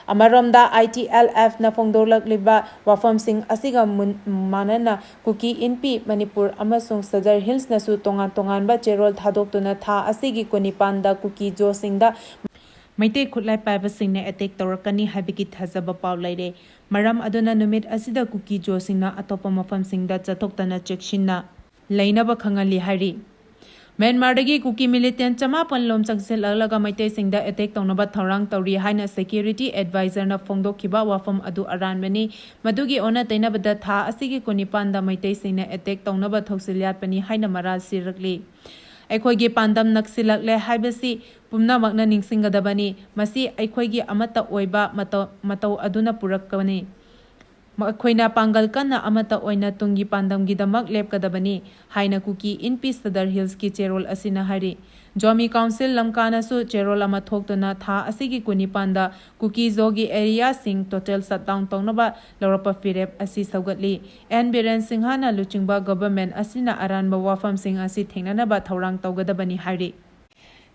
ꯑꯃꯔꯣꯝꯗ, ITLFꯅ ꯐꯣꯡꯗꯣꯛꯂꯛꯂꯤꯕ ꯋꯥꯐꯝꯁꯤꯡ ꯑꯁꯤꯒ ꯃꯨꯟ-, ꯃꯥꯟꯅꯅ ꯀꯨꯀꯤ ꯏꯟꯄꯤ ꯃꯅꯤꯄꯨꯔ ꯑꯃꯁꯨꯡ ꯁꯗꯔ ꯍꯤꯜꯁꯅꯁꯨ ꯇꯣꯉꯥꯟ ꯇꯣꯉꯥꯟꯕ ꯆꯦꯔꯣꯜ ꯊꯥꯗꯣꯛꯇꯨꯅ ꯊꯥ ꯑꯁꯤꯒꯤ ꯀꯨꯟꯅꯤꯄꯥꯟꯗ ꯀꯨꯀꯤ ꯖꯣꯁꯤꯡꯗ ꯃꯩꯇꯩ ꯈꯨꯠꯂꯥꯏ ꯄꯥꯏꯕꯁꯤꯡꯅ ꯑꯦꯇꯦꯛ ꯇꯧꯔꯛꯀꯅꯤ ꯍꯥꯏꯕꯒꯤ ꯊꯥꯖꯕ ꯄꯥꯎ ꯂꯩꯔꯦ꯫ ꯃꯔꯝ ꯑꯗꯨꯅ ꯅꯨꯃꯤꯠ ꯑꯁꯤꯗ ꯀꯨꯀꯤ ꯖꯣꯁꯤꯡꯅ ꯑꯇꯣꯞꯄ ꯃꯐꯝꯁꯤꯡꯗ ꯆꯠꯊꯣꯛꯇꯅ ꯆꯦꯛꯁꯤꯟꯅ ꯂꯩꯅꯕ ꯈꯪꯍꯜꯂꯤ ꯍꯥꯏꯔꯤ꯫ ꯃ꯭ꯌꯥꯟꯃꯥꯔꯗꯒꯤ ꯀꯨꯀꯤ ꯃꯤꯂꯤꯇꯦꯟꯠ ꯆꯃꯥꯄꯟ ꯂꯣꯝ ꯆꯪꯁꯤꯜꯂꯛꯂꯒ ꯃꯩꯇꯩꯁꯤꯡꯗ ꯑꯦꯇꯦꯛ ꯇꯧꯅꯕ ꯊꯧꯔꯥꯡ ꯇꯧꯔꯤ ꯍꯥꯏꯅ ꯁꯦꯀ꯭ꯌꯨꯔꯤꯇꯤ ꯑꯦꯗꯚꯥꯏꯖꯔꯅ ꯐꯣꯡꯗꯣꯛꯈꯤꯕ ꯋꯥꯐꯝ ꯑꯗꯨ ꯑꯔꯥꯟꯕꯅꯤ꯫ ꯃꯗꯨꯒꯤ ꯑꯣꯟꯅ ꯇꯩꯅꯕꯗ ꯊꯥ ꯑꯁꯤꯒꯤ ꯀꯨꯟꯅꯤꯄꯥꯟꯗ ꯃꯩꯇꯩꯁꯤꯡꯅ ꯑꯦꯇꯦꯛ ꯇꯧꯅꯕ ꯊꯧꯁꯤꯜ ꯌꯥꯠꯄꯅꯤ ꯍꯥꯏꯅ ꯃꯔꯥꯜ ꯁꯤꯔꯛꯂꯤ꯫ ꯑꯩꯈꯣꯏꯒꯤ ꯄꯥꯟꯗꯝ ꯅꯛꯁꯤꯜꯂꯛꯂꯦ ꯍꯥꯏꯕꯁꯤ ꯄꯨꯝꯅꯃꯛꯅ ꯅꯤꯡꯁꯤꯡꯒꯗꯕꯅꯤ꯫ ꯃꯁꯤ ꯑꯩꯈꯣꯏꯒꯤ ꯑꯃꯠꯇ ꯑꯣꯏꯕ ꯃꯇꯧ, ꯃꯇꯧ ꯑꯗꯨꯅ ꯄꯨꯔꯛꯄꯅꯤ꯫ ꯃꯈꯣꯏꯅ ꯄꯥꯡꯒꯜ ꯀꯟꯅ ꯑꯃꯠꯇ ꯑꯣꯏꯅ ꯇꯨꯡꯒꯤ ꯄꯥꯟꯗꯝꯒꯤꯗꯃꯛ ꯂꯦꯞꯀꯗꯕꯅꯤ ꯍꯥꯏꯅ ꯀꯨꯀꯤ ꯏꯟꯄꯤ ꯁꯗꯔ ꯍꯤꯜꯁꯀꯤ ꯆꯦꯔꯣꯜ ꯑꯁꯤꯅ ꯍꯥꯏꯔꯤ꯫ ꯖꯣꯃꯤ ꯀꯥꯎꯟꯁꯤꯜ ꯂꯝꯀꯥꯅꯁꯨ ꯆꯦꯔꯣꯜ ꯑꯃ ꯊꯣꯛꯇꯨꯅ ꯊꯥ ꯑꯁꯤꯒꯤ ꯀꯨꯟꯅꯤꯄꯥꯟꯗ ꯀꯨꯀꯤ ꯖꯣꯒꯤ ꯑꯦꯔꯤꯌꯥꯁꯤꯡ ꯇꯣꯇꯦꯜ ꯁꯠꯗꯥꯎꯟ ꯇꯧꯅꯕ ꯂꯧꯔꯛꯄ ꯐꯤꯔꯦꯞ ꯑꯁꯤ ꯁꯧꯒꯠꯂꯤ꯫ ꯑꯦꯟ ꯕꯤꯔꯦꯟ ꯁꯤꯡꯍꯅ ꯂꯨꯆꯤꯡꯕ ꯒꯚꯔꯟꯃꯦꯟꯠ ꯑꯁꯤꯅ ꯑꯔꯥꯟꯕ ꯋꯥꯐꯝꯁꯤꯡ ꯑꯁꯤ ꯊꯦꯡꯅꯅꯕ ꯊꯧꯔꯥꯡ ꯇꯧꯒꯗꯕꯅꯤ ꯍꯥꯏꯔꯤ꯫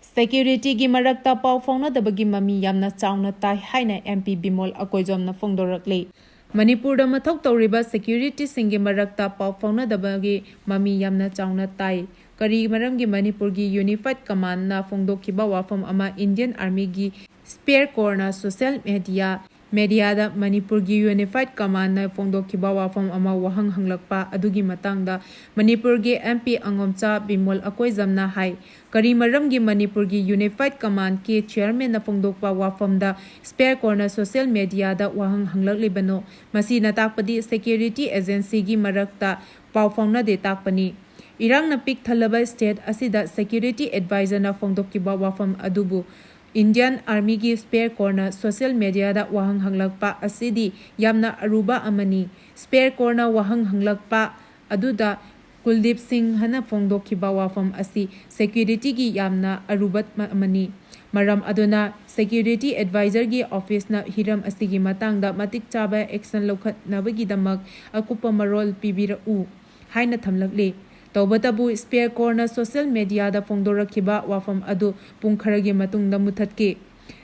ꯁꯦꯀ꯭ꯌꯨꯔꯤꯇꯤꯒꯤ ꯃꯔꯛꯇ ꯄꯥꯎ ꯐꯥꯎꯅꯗꯕꯒꯤ ꯃꯃꯤ ꯌꯥꯝꯅ ꯆꯥꯎꯅ ꯇꯥꯏ ꯍꯥꯏꯅ MP ꯕꯤꯃꯣꯜ ꯑꯀꯣꯏꯖꯣꯝꯅ ꯐꯣꯡꯗꯣꯔꯛꯂꯤ꯫ ꯃꯅꯤꯄꯨꯔꯗ ꯃꯊꯧ ꯇꯧꯔꯤꯕ ꯁꯦꯀ꯭ꯌꯨꯔꯤꯇꯤꯁꯤꯡꯒꯤ ꯃꯔꯛꯇ ꯄꯥꯎ ꯐꯥꯎꯅꯗꯕꯒꯤ ꯃꯃꯤ ꯌꯥꯝꯅ ꯆꯥꯎꯅ ꯇꯥꯏ꯫ ꯀꯔꯤ ꯃꯔꯝꯒꯤ ꯃꯅꯤꯄꯨꯔꯒꯤ ꯌꯨꯅꯤꯐꯥꯏꯗ ꯀꯃꯥꯟꯗꯅ ꯐꯣꯡꯗꯣꯛꯈꯤꯕ ꯋꯥꯐꯝ ꯑꯃ ꯏꯟꯗꯤꯌꯟ ꯑꯥꯔꯃꯤꯒꯤ Spear Corps-ꯅ social media, media-ꯗ ꯃꯅꯤꯄꯨꯔꯒꯤ Unified Command-ꯅ ꯐꯣꯡꯗꯣꯛꯈꯤꯕ ꯋꯥꯐꯝ ꯑꯃ ꯋꯥꯍꯪ ꯍꯪꯂꯛꯄ ꯑꯗꯨꯒꯤ ꯃꯇꯥꯡꯗ ꯃꯅꯤꯄꯨꯔꯒꯤ M P ꯑꯉꯣꯝꯆꯥ ꯕꯤꯃꯣꯜ ꯑꯀꯣꯏꯖꯝꯅ ꯍꯥꯏ, ꯀꯔꯤ ꯃꯔꯝꯒꯤ ꯃꯅꯤꯄꯨꯔꯒꯤ Unified Command-ꯀꯤ chairman-ꯅ ꯐꯣꯡꯗꯣꯛꯄ ꯋꯥꯐꯝꯗ Spear Corps-ꯅ social media-ꯗ ꯋꯥꯍꯪ ꯍꯪꯂꯛꯂꯤꯕꯅꯣ? ꯃꯁꯤꯅ ꯇꯥꯛꯄꯗꯤ security agency-ꯒꯤ ꯃꯔꯛꯇ ꯄꯥꯎ ꯐꯥꯎꯅꯗꯦ ꯇꯥꯛꯄꯅꯤ꯫ ꯏꯔꯥꯡꯅ ꯄꯤꯛ ꯊꯜꯂꯕ state ꯑꯁꯤꯗ security advisor-ꯅ ꯐꯣꯡꯗꯣꯛꯈꯤꯕ ꯋꯥꯐꯝ ꯑꯗꯨꯕꯨ Indian Army-ꯒꯤ Spear Corps-ꯅ social media-ꯗ ꯋꯥꯍꯪ ꯍꯪꯂꯛꯄ ꯑꯁꯤꯗꯤ ꯌꯥꯝꯅ ꯑꯔꯨꯕ ꯑꯃꯅꯤ꯫ Spear Corps-ꯅ ꯋꯥꯍꯪ ꯍꯪꯂꯛꯄ ꯑꯗꯨꯗ ꯀꯨꯜꯗꯤꯞ ꯁꯤꯡꯍꯅ ꯐꯣꯡꯗꯣꯛꯈꯤꯕ ꯋꯥꯐꯝ ꯑꯁꯤ security-ꯒꯤ ꯌꯥꯝꯅ ꯑꯔꯨꯕ ꯑꯃꯅꯤ꯫ ꯃꯔꯝ ꯑꯗꯨꯅ security advisor-ꯒꯤ office-ꯅ ꯍꯤꯔꯝ ꯑꯁꯤꯒꯤ ꯃꯇꯥꯡꯗ ꯃꯇꯤꯛ ꯆꯥꯕ action ꯂꯧꯈꯠꯅꯕꯒꯤꯗꯃꯛ ꯑꯀꯨꯞꯄ ꯃꯔꯣꯜ ꯄꯤꯕꯤꯔꯛꯎ ꯍꯥꯏꯅ ꯊꯝꯂꯛꯂꯤ꯫ ꯇꯧꯕꯇꯕꯨ Spear Corps-ꯅ social media-ꯗ ꯐꯣꯡꯗꯣꯔꯛꯈꯤꯕ ꯋꯥꯐꯝ ꯑꯗꯨ ꯄꯨꯡ ꯈꯔꯒꯤ ꯃꯇꯨꯡꯗ ꯃꯨꯊꯠꯈꯤ꯫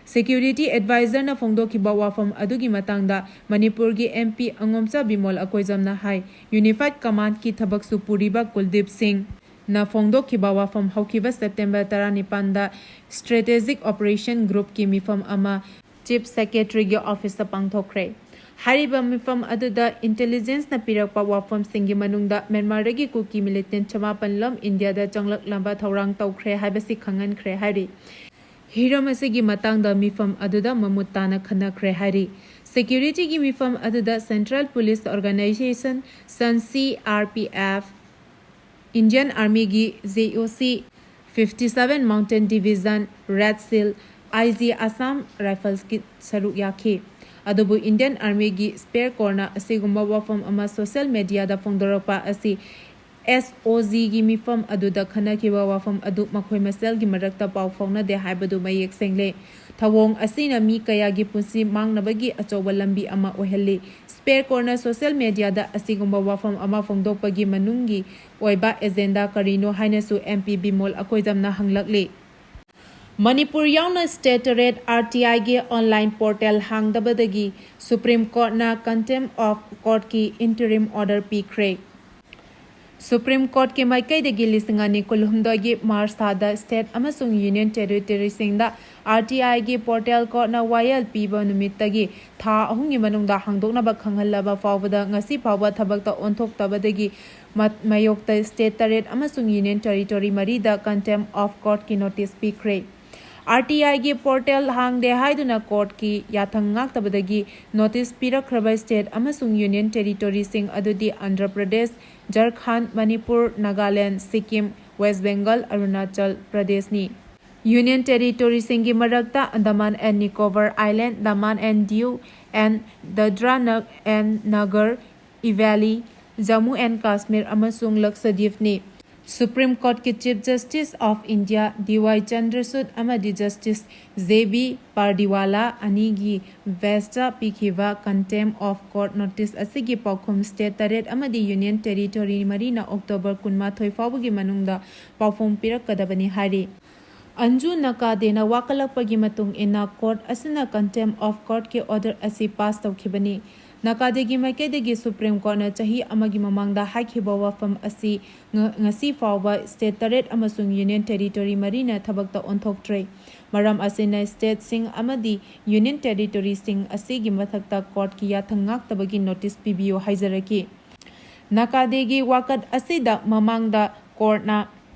Security advisor-ꯅ ꯐꯣꯡꯗꯣꯛꯈꯤꯕ ꯋꯥꯐꯝ ꯑꯗꯨꯒꯤ ꯃꯇꯥꯡꯗ ꯃꯅꯤꯄꯨꯔꯒꯤ M P ꯑꯉꯣꯝꯆꯥ ꯕꯤꯃꯣꯜ ꯑꯀꯣꯏꯖꯝꯅ ꯍꯥꯏ, Unified Command-ꯀꯤ ꯊꯕꯛꯁꯨ ꯄꯨꯔꯤꯕ ꯀꯨꯜꯗꯤꯞ ꯁꯤꯡꯅ ꯐꯣꯡꯗꯣꯛꯈꯤꯕ ꯋꯥꯐꯝ ꯍꯧꯈꯤꯕ September ꯇꯔꯥꯅꯤꯄꯥꯟꯗ Strategic Operation Group-ꯀꯤ ꯃꯤꯐꯝ ꯑꯃ Chief Secretary-ꯒꯤ office-ꯇ ꯄꯥꯡꯊꯣꯛꯈ꯭ꯔꯦ꯫ ꯍꯥꯏꯔꯤꯕ ꯃꯤꯐꯝ ꯑꯗꯨꯗ intelligence-ꯅ ꯄꯤꯔꯛꯄ ꯋꯥꯐꯝꯁꯤꯡꯒꯤ ꯃꯅꯨꯡꯗ ꯃ꯭ꯌꯥꯟꯃꯥꯔꯗꯒꯤ ꯀꯨꯀꯤ militant ꯆꯃꯥꯄꯟ ꯂꯣꯝ ꯏꯟꯗꯤꯌꯥꯗ ꯆꯪꯂꯛꯅꯕ ꯊꯧꯔꯥꯡ ꯇꯧꯈ꯭ꯔꯦ ꯍꯥꯏꯕꯁꯤ ꯈꯪꯍꯟꯈ꯭ꯔꯦ ꯍꯥꯏꯔꯤ꯫ ꯍꯤꯔꯝ ꯑꯁꯤꯒꯤ ꯃꯇꯥꯡꯗ ꯃꯤꯐꯝ ꯑꯗꯨꯗ ꯃꯃꯨꯠ ꯇꯥꯅ ꯈꯟꯅꯈ꯭ꯔꯦ ꯍꯥꯏꯔꯤ꯫ Security-ꯒꯤ ꯃꯤꯐꯝ ꯑꯗꯨꯗ Central Police Organization, sun C R P F, Indian Army-ꯒꯤ J O C, fifty seven Mountain Division, Red Shield, I G Assam Rifles-ꯀꯤ ꯁꯔꯨꯛ ꯌꯥꯈꯤ꯫ ꯑꯗꯨꯕꯨ Indian Army-ꯒꯤ Spear Corps-ꯅ ꯑꯁꯤꯒꯨꯝꯕ ꯋꯥꯐꯝ ꯑꯃ social media-ꯗ ꯐꯣꯡꯗꯣꯔꯛꯄ ꯑꯁꯤ S O G-ꯒꯤ ꯃꯤꯐꯝ ꯑꯗꯨꯗ ꯈꯟꯅꯈꯤꯕ ꯋꯥꯐꯝ ꯑꯗꯨ ꯃꯈꯣꯏ ꯃꯁꯦꯜꯒꯤ ꯃꯔꯛꯇ ꯄꯥꯎ ꯐꯥꯎꯅꯗꯦ ꯍꯥꯏꯕꯗꯨ ꯃꯌꯦꯛ ꯁꯦꯡꯂꯦ꯫ ꯊꯧꯑꯣꯡ ꯑꯁꯤꯅ ꯃꯤ ꯀꯌꯥꯒꯤ ꯄꯨꯟꯁꯤ ꯃꯥꯡꯅꯕꯒꯤ ꯑꯆꯧꯕ ꯂꯝꯕꯤ ꯑꯃ ꯑꯣꯏꯍꯜꯂꯤ꯫ Spear Corps-ꯅ social media-ꯗ ꯑꯁꯤꯒꯨꯝꯕ ꯋꯥꯐꯝ ꯑꯃ ꯐꯣꯡꯗꯣꯛꯄꯒꯤ ꯃꯅꯨꯡꯒꯤ ꯑꯣꯏꯕ agenda ꯀꯔꯤꯅꯣ ꯍꯥꯏꯅꯁꯨ M P ꯕꯤꯃꯣꯜ ꯑꯀꯣꯏꯖꯝꯅ ꯍꯪꯂꯛꯂꯤ꯫ ꯃꯅꯤꯄꯨꯔ ꯌꯥꯎꯅ state ꯇꯔꯦꯠ R T I-ꯒꯤ online portal ꯍꯥꯡꯗꯕꯗꯒꯤ Supreme Court-ꯅ contempt of court-ꯀꯤ interim order ꯄꯤꯈ꯭ꯔꯦ꯫ ꯁꯨꯄ꯭ꯔꯤꯝ ꯀꯣꯔꯠꯀꯤ ꯃꯥꯏꯀꯩꯗꯒꯤ ꯂꯤꯁꯤꯡ ꯑꯅꯤ ꯀꯨꯟꯍꯨꯝꯗꯣꯏꯒꯤ ꯃꯥꯔꯆ ꯊꯥꯗ ꯁ꯭ꯇꯦꯠ ꯑꯃꯁꯨꯡ ꯌꯨꯅꯤꯌꯟ ꯇꯦꯔꯤꯇꯣꯔꯤꯁꯤꯡꯗ ꯑꯥꯔ ꯇꯤ ꯑꯥꯏꯒꯤ ꯄꯣꯔꯇꯦꯜ ꯀꯣꯔꯠꯅ ꯋꯥꯌꯦꯜ ꯄꯤꯕ ꯅꯨꯃꯤꯠꯇꯒꯤ ꯊꯥ ꯑꯍꯨꯝꯒꯤ ꯃꯅꯨꯡꯗ ꯍꯥꯡꯗꯣꯛꯅꯕ ꯈꯪꯍꯜꯂꯕ ꯐꯥꯎꯕꯗ ꯉꯁꯤ ꯐꯥꯎꯕ ꯊꯕꯛꯇ ꯑꯣꯟꯊꯣꯛꯇꯕꯗꯒꯤ ꯃ- ꯃꯥꯌꯣꯛꯇ ꯁ꯭ꯇꯦꯠ ꯇꯔꯦꯠ ꯑꯃꯁꯨꯡ ꯌꯨꯅꯤꯌꯟ ꯇꯦꯔꯤꯇꯣꯔꯤ ꯃꯔꯤꯗ contempt of courtꯀꯤ ꯅꯣꯇꯤꯁ ꯄꯤꯈ꯭ꯔꯦ꯫ ꯑꯥꯔ ꯇꯤ ꯑꯥꯏꯒꯤ ꯄꯣꯔꯇꯦꯜ ꯍꯥꯡꯗꯦ ꯍꯥꯏꯗꯨꯅ ꯀꯣꯔꯠꯀꯤ ꯌꯥꯊꯪ ꯉꯥꯛꯇꯕꯗꯒꯤ ꯅꯣꯇꯤꯁ ꯄꯤꯔꯛꯈ꯭ꯔꯕ ꯁ꯭ꯇꯦꯠ ꯑꯃꯁꯨꯡ ꯌꯨꯅꯤꯌꯟ ꯇꯦꯔꯤꯇꯣꯔꯤꯁꯤꯡ ꯑꯗꯨꯗꯤ ꯑꯟꯙ꯭ꯔ ꯄ꯭ꯔꯗꯦꯁ, ꯖꯔꯈꯟꯗ, ꯃꯅꯤꯄꯨꯔ, ꯅꯥꯒꯥꯂꯦꯟꯗ, ꯁꯤꯛꯀꯤꯝ, ꯋꯦꯁ꯭ꯠ ꯕꯦꯡꯒꯜ, ꯑꯔꯨꯅꯥꯆꯜ ꯄ꯭ꯔꯗꯦꯁꯅꯤ꯫ ꯌꯨꯅꯤꯌꯟ ꯇꯦꯔꯤꯇꯣꯔꯤꯁꯤꯡꯒꯤ ꯃꯔꯛꯇ Andaman and Nicobar Island, Daman and Diu and Dadra ꯅ- ꯑꯦꯟꯗ ꯅꯒꯔ ꯏꯚꯦꯂꯤ, ꯖꯝꯃꯨ ꯑꯦꯟꯗ ꯀꯥꯁꯃꯤꯔ ꯑꯃꯁꯨꯡ ꯂꯛꯁꯗꯤꯞꯅꯤ꯫ ꯁꯨꯄ꯭ꯔꯤꯝ ꯀꯣꯔꯠꯀꯤ chief justice of India D Y Chandrachud ꯑꯃꯗꯤ ꯖꯁꯇꯤꯁ ꯖꯦ ꯕꯤ ꯄꯥꯔꯗꯤꯋꯥꯂꯥ ꯑꯅꯤꯒꯤ ꯕꯦꯟꯆꯇ ꯄꯤꯈꯤꯕ contempt of court ꯅꯣꯇꯤꯁ ꯑꯁꯤꯒꯤ ꯄꯥꯎꯈꯨꯝ ꯁ꯭ꯇꯦꯠ ꯇꯔꯦꯠ ꯑꯃꯗꯤ ꯌꯨꯅꯤꯌꯟ ꯇꯦꯔꯤꯇꯣꯔꯤ ꯃꯔꯤꯅ ꯑꯣꯛꯇꯣꯕꯔ ꯀꯨꯟꯃꯥꯊꯣꯏ ꯐꯥꯎꯕꯒꯤ ꯃꯅꯨꯡꯗ ꯄꯥꯎꯈꯨꯝ ꯄꯤꯔꯛꯀꯗꯕꯅꯤ ꯍꯥꯏꯔꯤ꯫ ꯑꯟꯖꯨ ꯅꯀꯥꯗꯦꯅ ꯋꯥꯀꯠꯂꯛꯄꯒꯤ ꯃꯇꯨꯡ ꯏꯟꯅ ꯀꯣꯔꯠ ꯑꯁꯤꯅ contempt of courtꯀꯤ ꯑꯣꯔꯗꯔ ꯑꯁꯤ ꯄꯥꯁ ꯇꯧꯈꯤꯕꯅꯤ꯫ ꯅꯀꯥꯗꯦꯒꯤ ꯃꯥꯏꯀꯩꯗꯒꯤ ꯁꯨꯄ꯭ꯔꯤꯝ ꯀꯣꯔꯠꯅ ꯆꯍꯤ ꯑꯃꯒꯤ ꯃꯃꯥꯡꯗ ꯍꯥꯏꯈꯤꯕ ꯋꯥꯐꯝ ꯑꯁꯤ ꯉ- ꯉꯁꯤ ꯐꯥꯎꯕ ꯁ꯭ꯇꯦꯠ ꯇꯔꯦꯠ ꯑꯃꯁꯨꯡ ꯌꯨꯅꯤꯌꯟ ꯇꯦꯔꯤꯇꯣꯔꯤ ꯃꯔꯤꯅ ꯊꯕꯛꯇ ꯑꯣꯟꯊꯣꯛꯇ꯭ꯔꯦ꯫ ꯃꯔꯝ ꯑꯁꯤꯅ ꯁ꯭ꯇꯦꯠꯁꯤꯡ ꯑꯃꯗꯤ ꯌꯨꯅꯤꯌꯟ ꯇꯦꯔꯤꯇꯣꯔꯤꯁꯤꯡ ꯑꯁꯤꯒꯤ ꯃꯊꯛꯇ ꯀꯣꯔꯠꯀꯤ ꯌꯥꯊꯪ ꯉꯥꯛꯇꯕꯒꯤ ꯅꯣꯇꯤꯁ ꯄꯤꯕꯤꯌꯨ ꯍꯥꯏꯖꯔꯛꯈꯤ꯫ ꯅꯀꯥꯗꯦꯒꯤ ꯋꯥꯀꯠ ꯑꯁꯤꯗ ꯃꯃꯥꯡꯗ ꯀꯣꯔꯠꯅ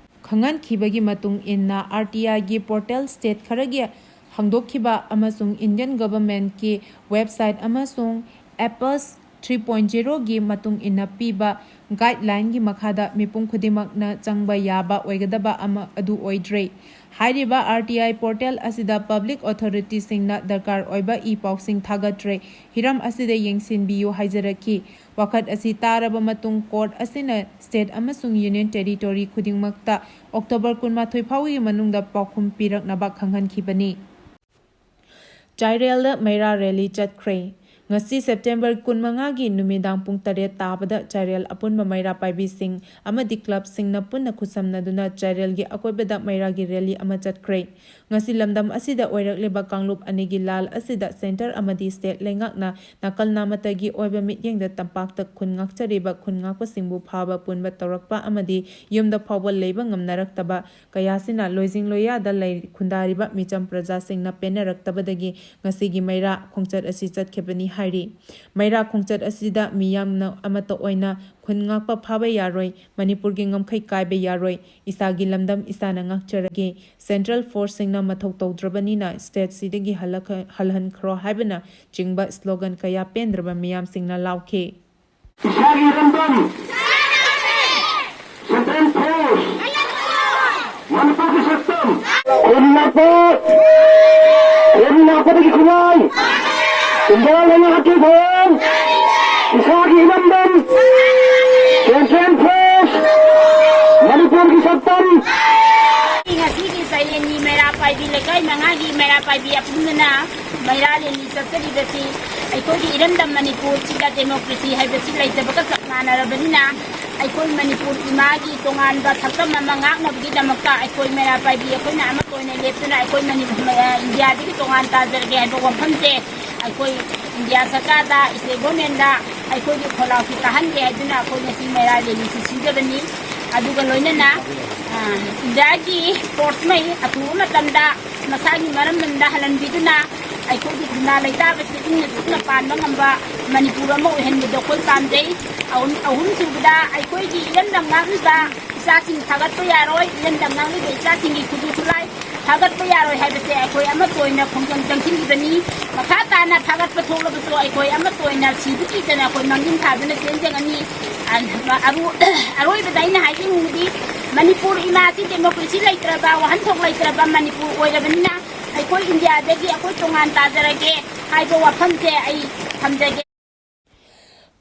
ꯈꯪꯍꯟꯈꯤꯕꯒꯤ ꯃꯇꯨꯡ ꯏꯟꯅ ꯑꯥꯔ ꯇꯤ ꯑꯥꯏꯒꯤ ꯄꯣꯔꯇꯦꯜ ꯁ꯭ꯇꯦꯠ ꯈꯔꯒꯤ ꯍꯥꯡꯗꯣꯛꯈꯤꯕ ꯑꯃꯁꯨꯡ ꯏꯟꯗꯤꯌꯟ ꯒꯚꯔꯟꯃꯦꯟꯠꯀꯤ ꯋꯦꯕꯁꯥꯏꯠ ꯑꯃꯁꯨꯡ ꯑꯦꯄꯁ ꯊ꯭ꯔꯤ ꯄꯣꯏꯟꯠ ꯖꯤꯔꯣꯒꯤ ꯃꯇꯨꯡ ꯏꯟꯅ ꯄꯤꯕ ꯒꯥꯏꯗꯂꯥꯏꯟꯒꯤ ꯃꯈꯥꯗ ꯃꯤꯄꯨꯝ ꯈꯨꯗꯤꯡꯃꯛꯅ ꯆꯪꯕ ꯌꯥꯕ ꯑꯣꯏꯒꯗꯕ ꯑꯃ ꯑꯗꯨ ꯑꯣꯏꯗ꯭ꯔꯦ꯫ ꯍꯥꯏꯔꯤꯕ ꯑꯥꯔ ꯇꯤ ꯑꯥꯏ ꯄꯣꯔꯇꯦꯜ ꯑꯁꯤꯗ ꯄꯕ꯭ꯂꯤꯛ ꯑꯣꯊꯣꯔꯤꯇꯤꯁꯤꯡꯅ ꯗꯔꯀꯥꯔ ꯑꯣꯏꯕ ꯏ ꯄꯥꯎꯁꯤꯡ ꯊꯥꯒꯠꯇ꯭ꯔꯦ꯫ ꯍꯤꯔꯝ ꯑꯁꯤꯗ ꯌꯦꯡꯁꯤꯟꯕꯤꯌꯨ ꯍꯥꯏꯖꯔꯛꯈꯤ꯫ ꯋꯥꯀꯠ ꯑꯁꯤ ꯇꯥꯔꯕ ꯃꯇꯨꯡ ꯀꯣꯔꯠ ꯑꯁꯤꯅ ꯁ꯭ꯇꯦꯠ ꯑꯃꯁꯨꯡ ꯌꯨꯅꯤꯌꯟ ꯇꯦꯔꯤꯇꯣꯔꯤ ꯈꯨꯗꯤꯡꯃꯛꯇ ꯑꯣꯛꯇꯣꯕꯔ ꯀꯨꯟꯃꯥꯊꯣꯏ ꯐꯥꯎꯒꯤ ꯃꯅꯨꯡꯗ ꯄꯥꯎꯈꯨꯝ ꯄꯤꯔꯛꯅꯕ ꯈꯪꯍꯟꯈꯤꯕꯅꯤ꯫ ꯆꯥꯏꯔꯦꯜꯗ ꯃꯩꯔꯥ ꯔꯦꯂꯤ ꯆꯠꯈ꯭ꯔꯦ꯫ ꯉꯁꯤ ꯁꯦꯞꯇꯦꯝꯕꯔ ꯀꯨꯟꯃꯉꯥꯒꯤ ꯅꯨꯃꯤꯗꯥꯡ ꯄꯨꯡ ꯇꯔꯦꯠ ꯇꯥꯕꯗ ꯆꯥꯏꯔꯦꯜ ꯑꯄꯨꯟꯕ ꯃꯩꯔꯥ ꯄꯥꯏꯕꯤꯁꯤꯡ ꯑꯃꯗꯤ ꯀ꯭ꯂꯕꯁꯤꯡꯅ ꯄꯨꯟꯅ ꯈꯨꯠꯁꯝꯅꯗꯨꯅ ꯆꯥꯏꯔꯦꯜꯒꯤ ꯑꯀꯣꯏꯕꯗ ꯃꯩꯔꯥꯒꯤ ꯔꯦꯂꯤ ꯑꯃ ꯆꯠꯈ꯭ꯔꯦ꯫ ꯉꯁꯤ ꯂꯝꯗꯝ ꯑꯁꯤꯗ ꯑꯣꯏꯔꯛꯂꯤꯕ ꯀꯥꯡꯂꯨꯞ ꯑꯅꯤꯒꯤ ꯂꯥꯜ ꯑꯁꯤꯗ centre ꯑꯃꯗꯤ state ꯂꯩꯉꯥꯛꯅ ꯅꯥꯀꯜ ꯅꯥꯃꯠꯇꯒꯤ ꯑꯣꯏꯕ ꯃꯤꯠꯌꯦꯡꯗ ꯇꯝꯄꯥꯛꯇ ꯈꯨꯟ ꯉꯥꯛꯆꯔꯤꯕ ꯈꯨꯟ ꯉꯥꯛꯄꯁꯤꯡꯕꯨ ꯐꯥꯕ ꯄꯨꯟꯕ ꯇꯧꯔꯛꯄ ꯑꯃꯗꯤ ꯌꯨꯝꯗ ꯐꯥꯎꯕ ꯂꯩꯕ ꯉꯝꯅꯔꯛꯇꯕ ꯀꯌꯥꯁꯤꯅ ꯂꯣꯏꯖꯤꯡ ꯂꯣꯏꯌꯥꯗ ꯂꯩ ꯈꯨꯟꯗꯥꯔꯤꯕ ꯃꯤꯆꯝ ꯄ꯭ꯔꯖꯥꯁꯤꯡꯅ ꯄꯦꯟꯅꯔꯛꯇꯕꯗꯒꯤ ꯉꯁꯤꯒꯤ ꯃꯩꯔꯥ ꯈꯣꯡꯆꯠ ꯑꯁꯤ ꯆꯠꯈꯤꯕꯅꯤ ꯍꯥꯏꯔꯤ꯫ ꯃꯩꯔꯥ ꯈꯣꯡꯆꯠ ꯑꯁꯤꯗ ꯃꯤꯌꯥꯝꯅ ꯑꯃꯠꯇ ꯑꯣꯏꯅ ꯈꯨꯟ ꯉꯥꯛꯄ ꯐꯥꯕ ꯌꯥꯔꯣꯏ, ꯃꯅꯤꯄꯨꯔꯒꯤ ꯉꯝꯈꯩ ꯀꯥꯏꯕ ꯌꯥꯔꯣꯏ, ꯏꯁꯥꯒꯤ ꯂꯝꯗꯝ ꯏꯁꯥꯅ ꯉꯥꯛꯆꯔꯒꯦ, central forceꯁꯤꯡꯅ ꯃꯊꯧ ꯇꯧꯗ꯭ꯔꯕꯅꯤꯅ stateꯁꯤꯗꯒꯤ ꯍꯜꯂꯛ-, ꯍꯜꯍꯟꯈ꯭ꯔꯣ ꯍꯥꯏꯕꯅ ꯆꯤꯡꯕ slogan ꯀꯌꯥ ꯄꯦꯟꯗ꯭ꯔꯕ ꯃꯤꯌꯥꯝꯁꯤꯡꯅ ꯂꯥꯎꯈꯤ꯫ ꯏꯁꯥꯒꯤ ꯏꯔꯝꯗꯝ, central force, ꯃꯅꯤꯄꯨꯔꯒꯤ ꯁꯛꯇꯝ, ꯈꯨꯟ ꯉꯥꯛꯄ, ꯈꯨꯟ ꯉꯥꯛꯄꯗꯒꯤ ꯈꯨꯟꯅꯥꯏ, ꯏꯟꯗꯤꯌꯥ ꯂꯩꯉꯥꯛꯀꯤ ꯊꯧꯔꯥꯡ, ꯏꯁꯥꯒꯤ ꯏꯔꯝꯗꯝ, central force, ꯃꯅꯤꯄꯨꯔꯒꯤ ꯁꯛꯇꯝ꯫ ꯉꯁꯤꯒꯤ ꯆꯌꯦꯟꯒꯤ ꯃꯩꯔꯥ ꯄꯥꯏꯕꯤ, ꯂꯩꯀꯥꯏ ꯃꯉꯥꯒꯤ ꯃꯩꯔꯥ ꯄꯥꯏꯕꯤ ꯑꯄꯨꯟꯕꯅ ꯃꯩꯔꯥ rally ꯆꯠꯆꯔꯤꯕꯁꯤ ꯑꯩꯈꯣꯏꯒꯤ ꯏꯔꯝꯗꯝ ꯃꯅꯤꯄꯨꯔꯁꯤꯗ democracy ꯍꯥꯏꯕꯁꯤ ꯂꯩꯇꯕꯒ ꯆꯞ ꯃꯥꯟꯅꯔꯕꯅꯤꯅ, ꯑꯩꯈꯣꯏ ꯃꯅꯤꯄꯨꯔ ꯏꯃꯥꯒꯤ ꯇꯣꯉꯥꯟꯕ ꯁꯛꯇꯝ ꯑꯃ ꯉꯥꯛꯅꯕꯒꯤꯗꯃꯛꯇ ꯑꯩꯈꯣꯏ ꯃꯩꯔꯥ ꯄꯥꯏꯕꯤ ꯑꯩꯈꯣꯏꯅ ꯑꯃꯠꯇ ꯑꯣꯏꯅ ꯂꯦꯞꯇꯨꯅ ꯑꯩꯈꯣꯏ ꯃꯅꯤꯄꯨꯔ, ꯏꯟꯗꯤꯌꯥꯗꯒꯤ ꯇꯣꯉꯥꯟ ꯇꯥꯖꯔꯒꯦ ꯍꯥꯏꯕ ꯋꯥꯐꯝꯁꯦ ꯑꯩꯈꯣꯏ ꯏꯟꯗꯤꯌꯥ ꯁꯔꯀꯥꯔꯗ, state governmentꯗ ꯑꯩꯈꯣꯏꯒꯤ ꯈꯣꯜꯂꯥꯎꯁꯤ ꯇꯥꯍꯟꯒꯦ ꯍꯥꯏꯗꯨꯅ ꯑꯩꯈꯣꯏ ꯉꯁꯤ ꯃꯩꯔꯥ rallyꯁꯤ ꯁꯤꯟꯖꯕꯅꯤ꯫ ꯑꯗꯨꯒ ꯂꯣꯏꯅꯅ, ꯑ, ꯏꯟꯗꯤꯌꯥꯒꯤ forceꯉꯩ ꯑꯊꯨꯕ ꯃꯇꯝꯗ ꯃꯁꯥꯒꯤ ꯃꯔꯝꯗꯝꯗ ꯍꯜꯍꯟꯕꯤꯗꯨꯅ ꯑꯩꯈꯣꯏꯒꯤ ꯈꯨꯟꯗꯥ ꯂꯩꯇꯥꯕꯁꯤ ꯏꯪꯅ ꯆꯤꯛꯅ ꯄꯥꯟꯕ ꯉꯝꯕ ꯃꯅꯤꯄꯨꯔ ꯑꯃ ꯑꯣꯏꯍꯟꯕꯗꯨ ꯑꯩꯈꯣꯏ ꯄꯥꯝꯖꯩ꯫ ꯑꯍꯨꯝ-, ꯑꯍꯨꯝꯁꯨꯕꯗ, ꯑꯩꯈꯣꯏꯒꯤ ꯏꯔꯝꯗꯝ ꯉꯥꯛꯂꯤꯕ ꯏꯆꯥꯁꯤꯡ ꯊꯥꯒꯠꯄ ꯌꯥꯔꯣꯏ, ꯏꯔꯝꯗꯝ ꯉꯥꯛꯂꯤꯕ ꯏꯆꯥꯁꯤꯡꯒꯤ ꯈꯨꯠꯁꯨ ꯈꯨꯠꯂꯥꯏ ꯊꯥꯒꯠꯄ ꯌꯥꯔꯣꯏ ꯍꯥꯏꯕꯁꯦ ꯑꯩꯈꯣꯏ ꯑꯃꯠꯇ ꯑꯣꯏꯅ ꯈꯣꯡꯖꯪ ꯆꯪꯁꯤꯟꯈꯤꯕꯅꯤ꯫ ꯃꯈꯥ ꯇꯥꯅ ꯊꯥꯒꯠꯄ ꯊꯣꯛꯂꯕꯁꯨ ꯑꯩꯈꯣꯏ ꯑꯃꯠꯇ ꯑꯣꯏꯅ ꯁꯤꯕ ꯀꯤꯗꯅ ꯑꯩꯈꯣꯏ ꯃꯥꯡꯖꯤꯟ ꯊꯥꯗꯨꯅ ꯆꯦꯟꯖꯒꯅꯤ꯫ ꯑꯔꯨ-, ꯑꯔꯣꯏꯕꯗ ꯑꯩꯅ ꯍꯥꯏꯖꯅꯤꯡꯕꯗꯤ, ꯃꯅꯤꯄꯨꯔ ꯏꯃꯥꯁꯤ democracy ꯂꯩꯇ꯭ꯔꯕ, ꯋꯥꯍꯟꯊꯣꯛ ꯂꯩꯇ꯭ꯔꯕ ꯃꯅꯤꯄꯨꯔ ꯑꯣꯏꯔꯕꯅꯤꯅ, ꯑꯩꯈꯣꯏ ꯏꯟꯗꯤꯌꯥꯗꯒꯤ ꯑꯩꯈꯣꯏ ꯇꯣꯉꯥꯟ ꯇꯥꯖꯔꯒꯦ ꯍꯥꯏꯕ ꯋꯥꯐꯝꯁꯦ ꯑꯩ ꯊꯝꯖꯒꯦ꯫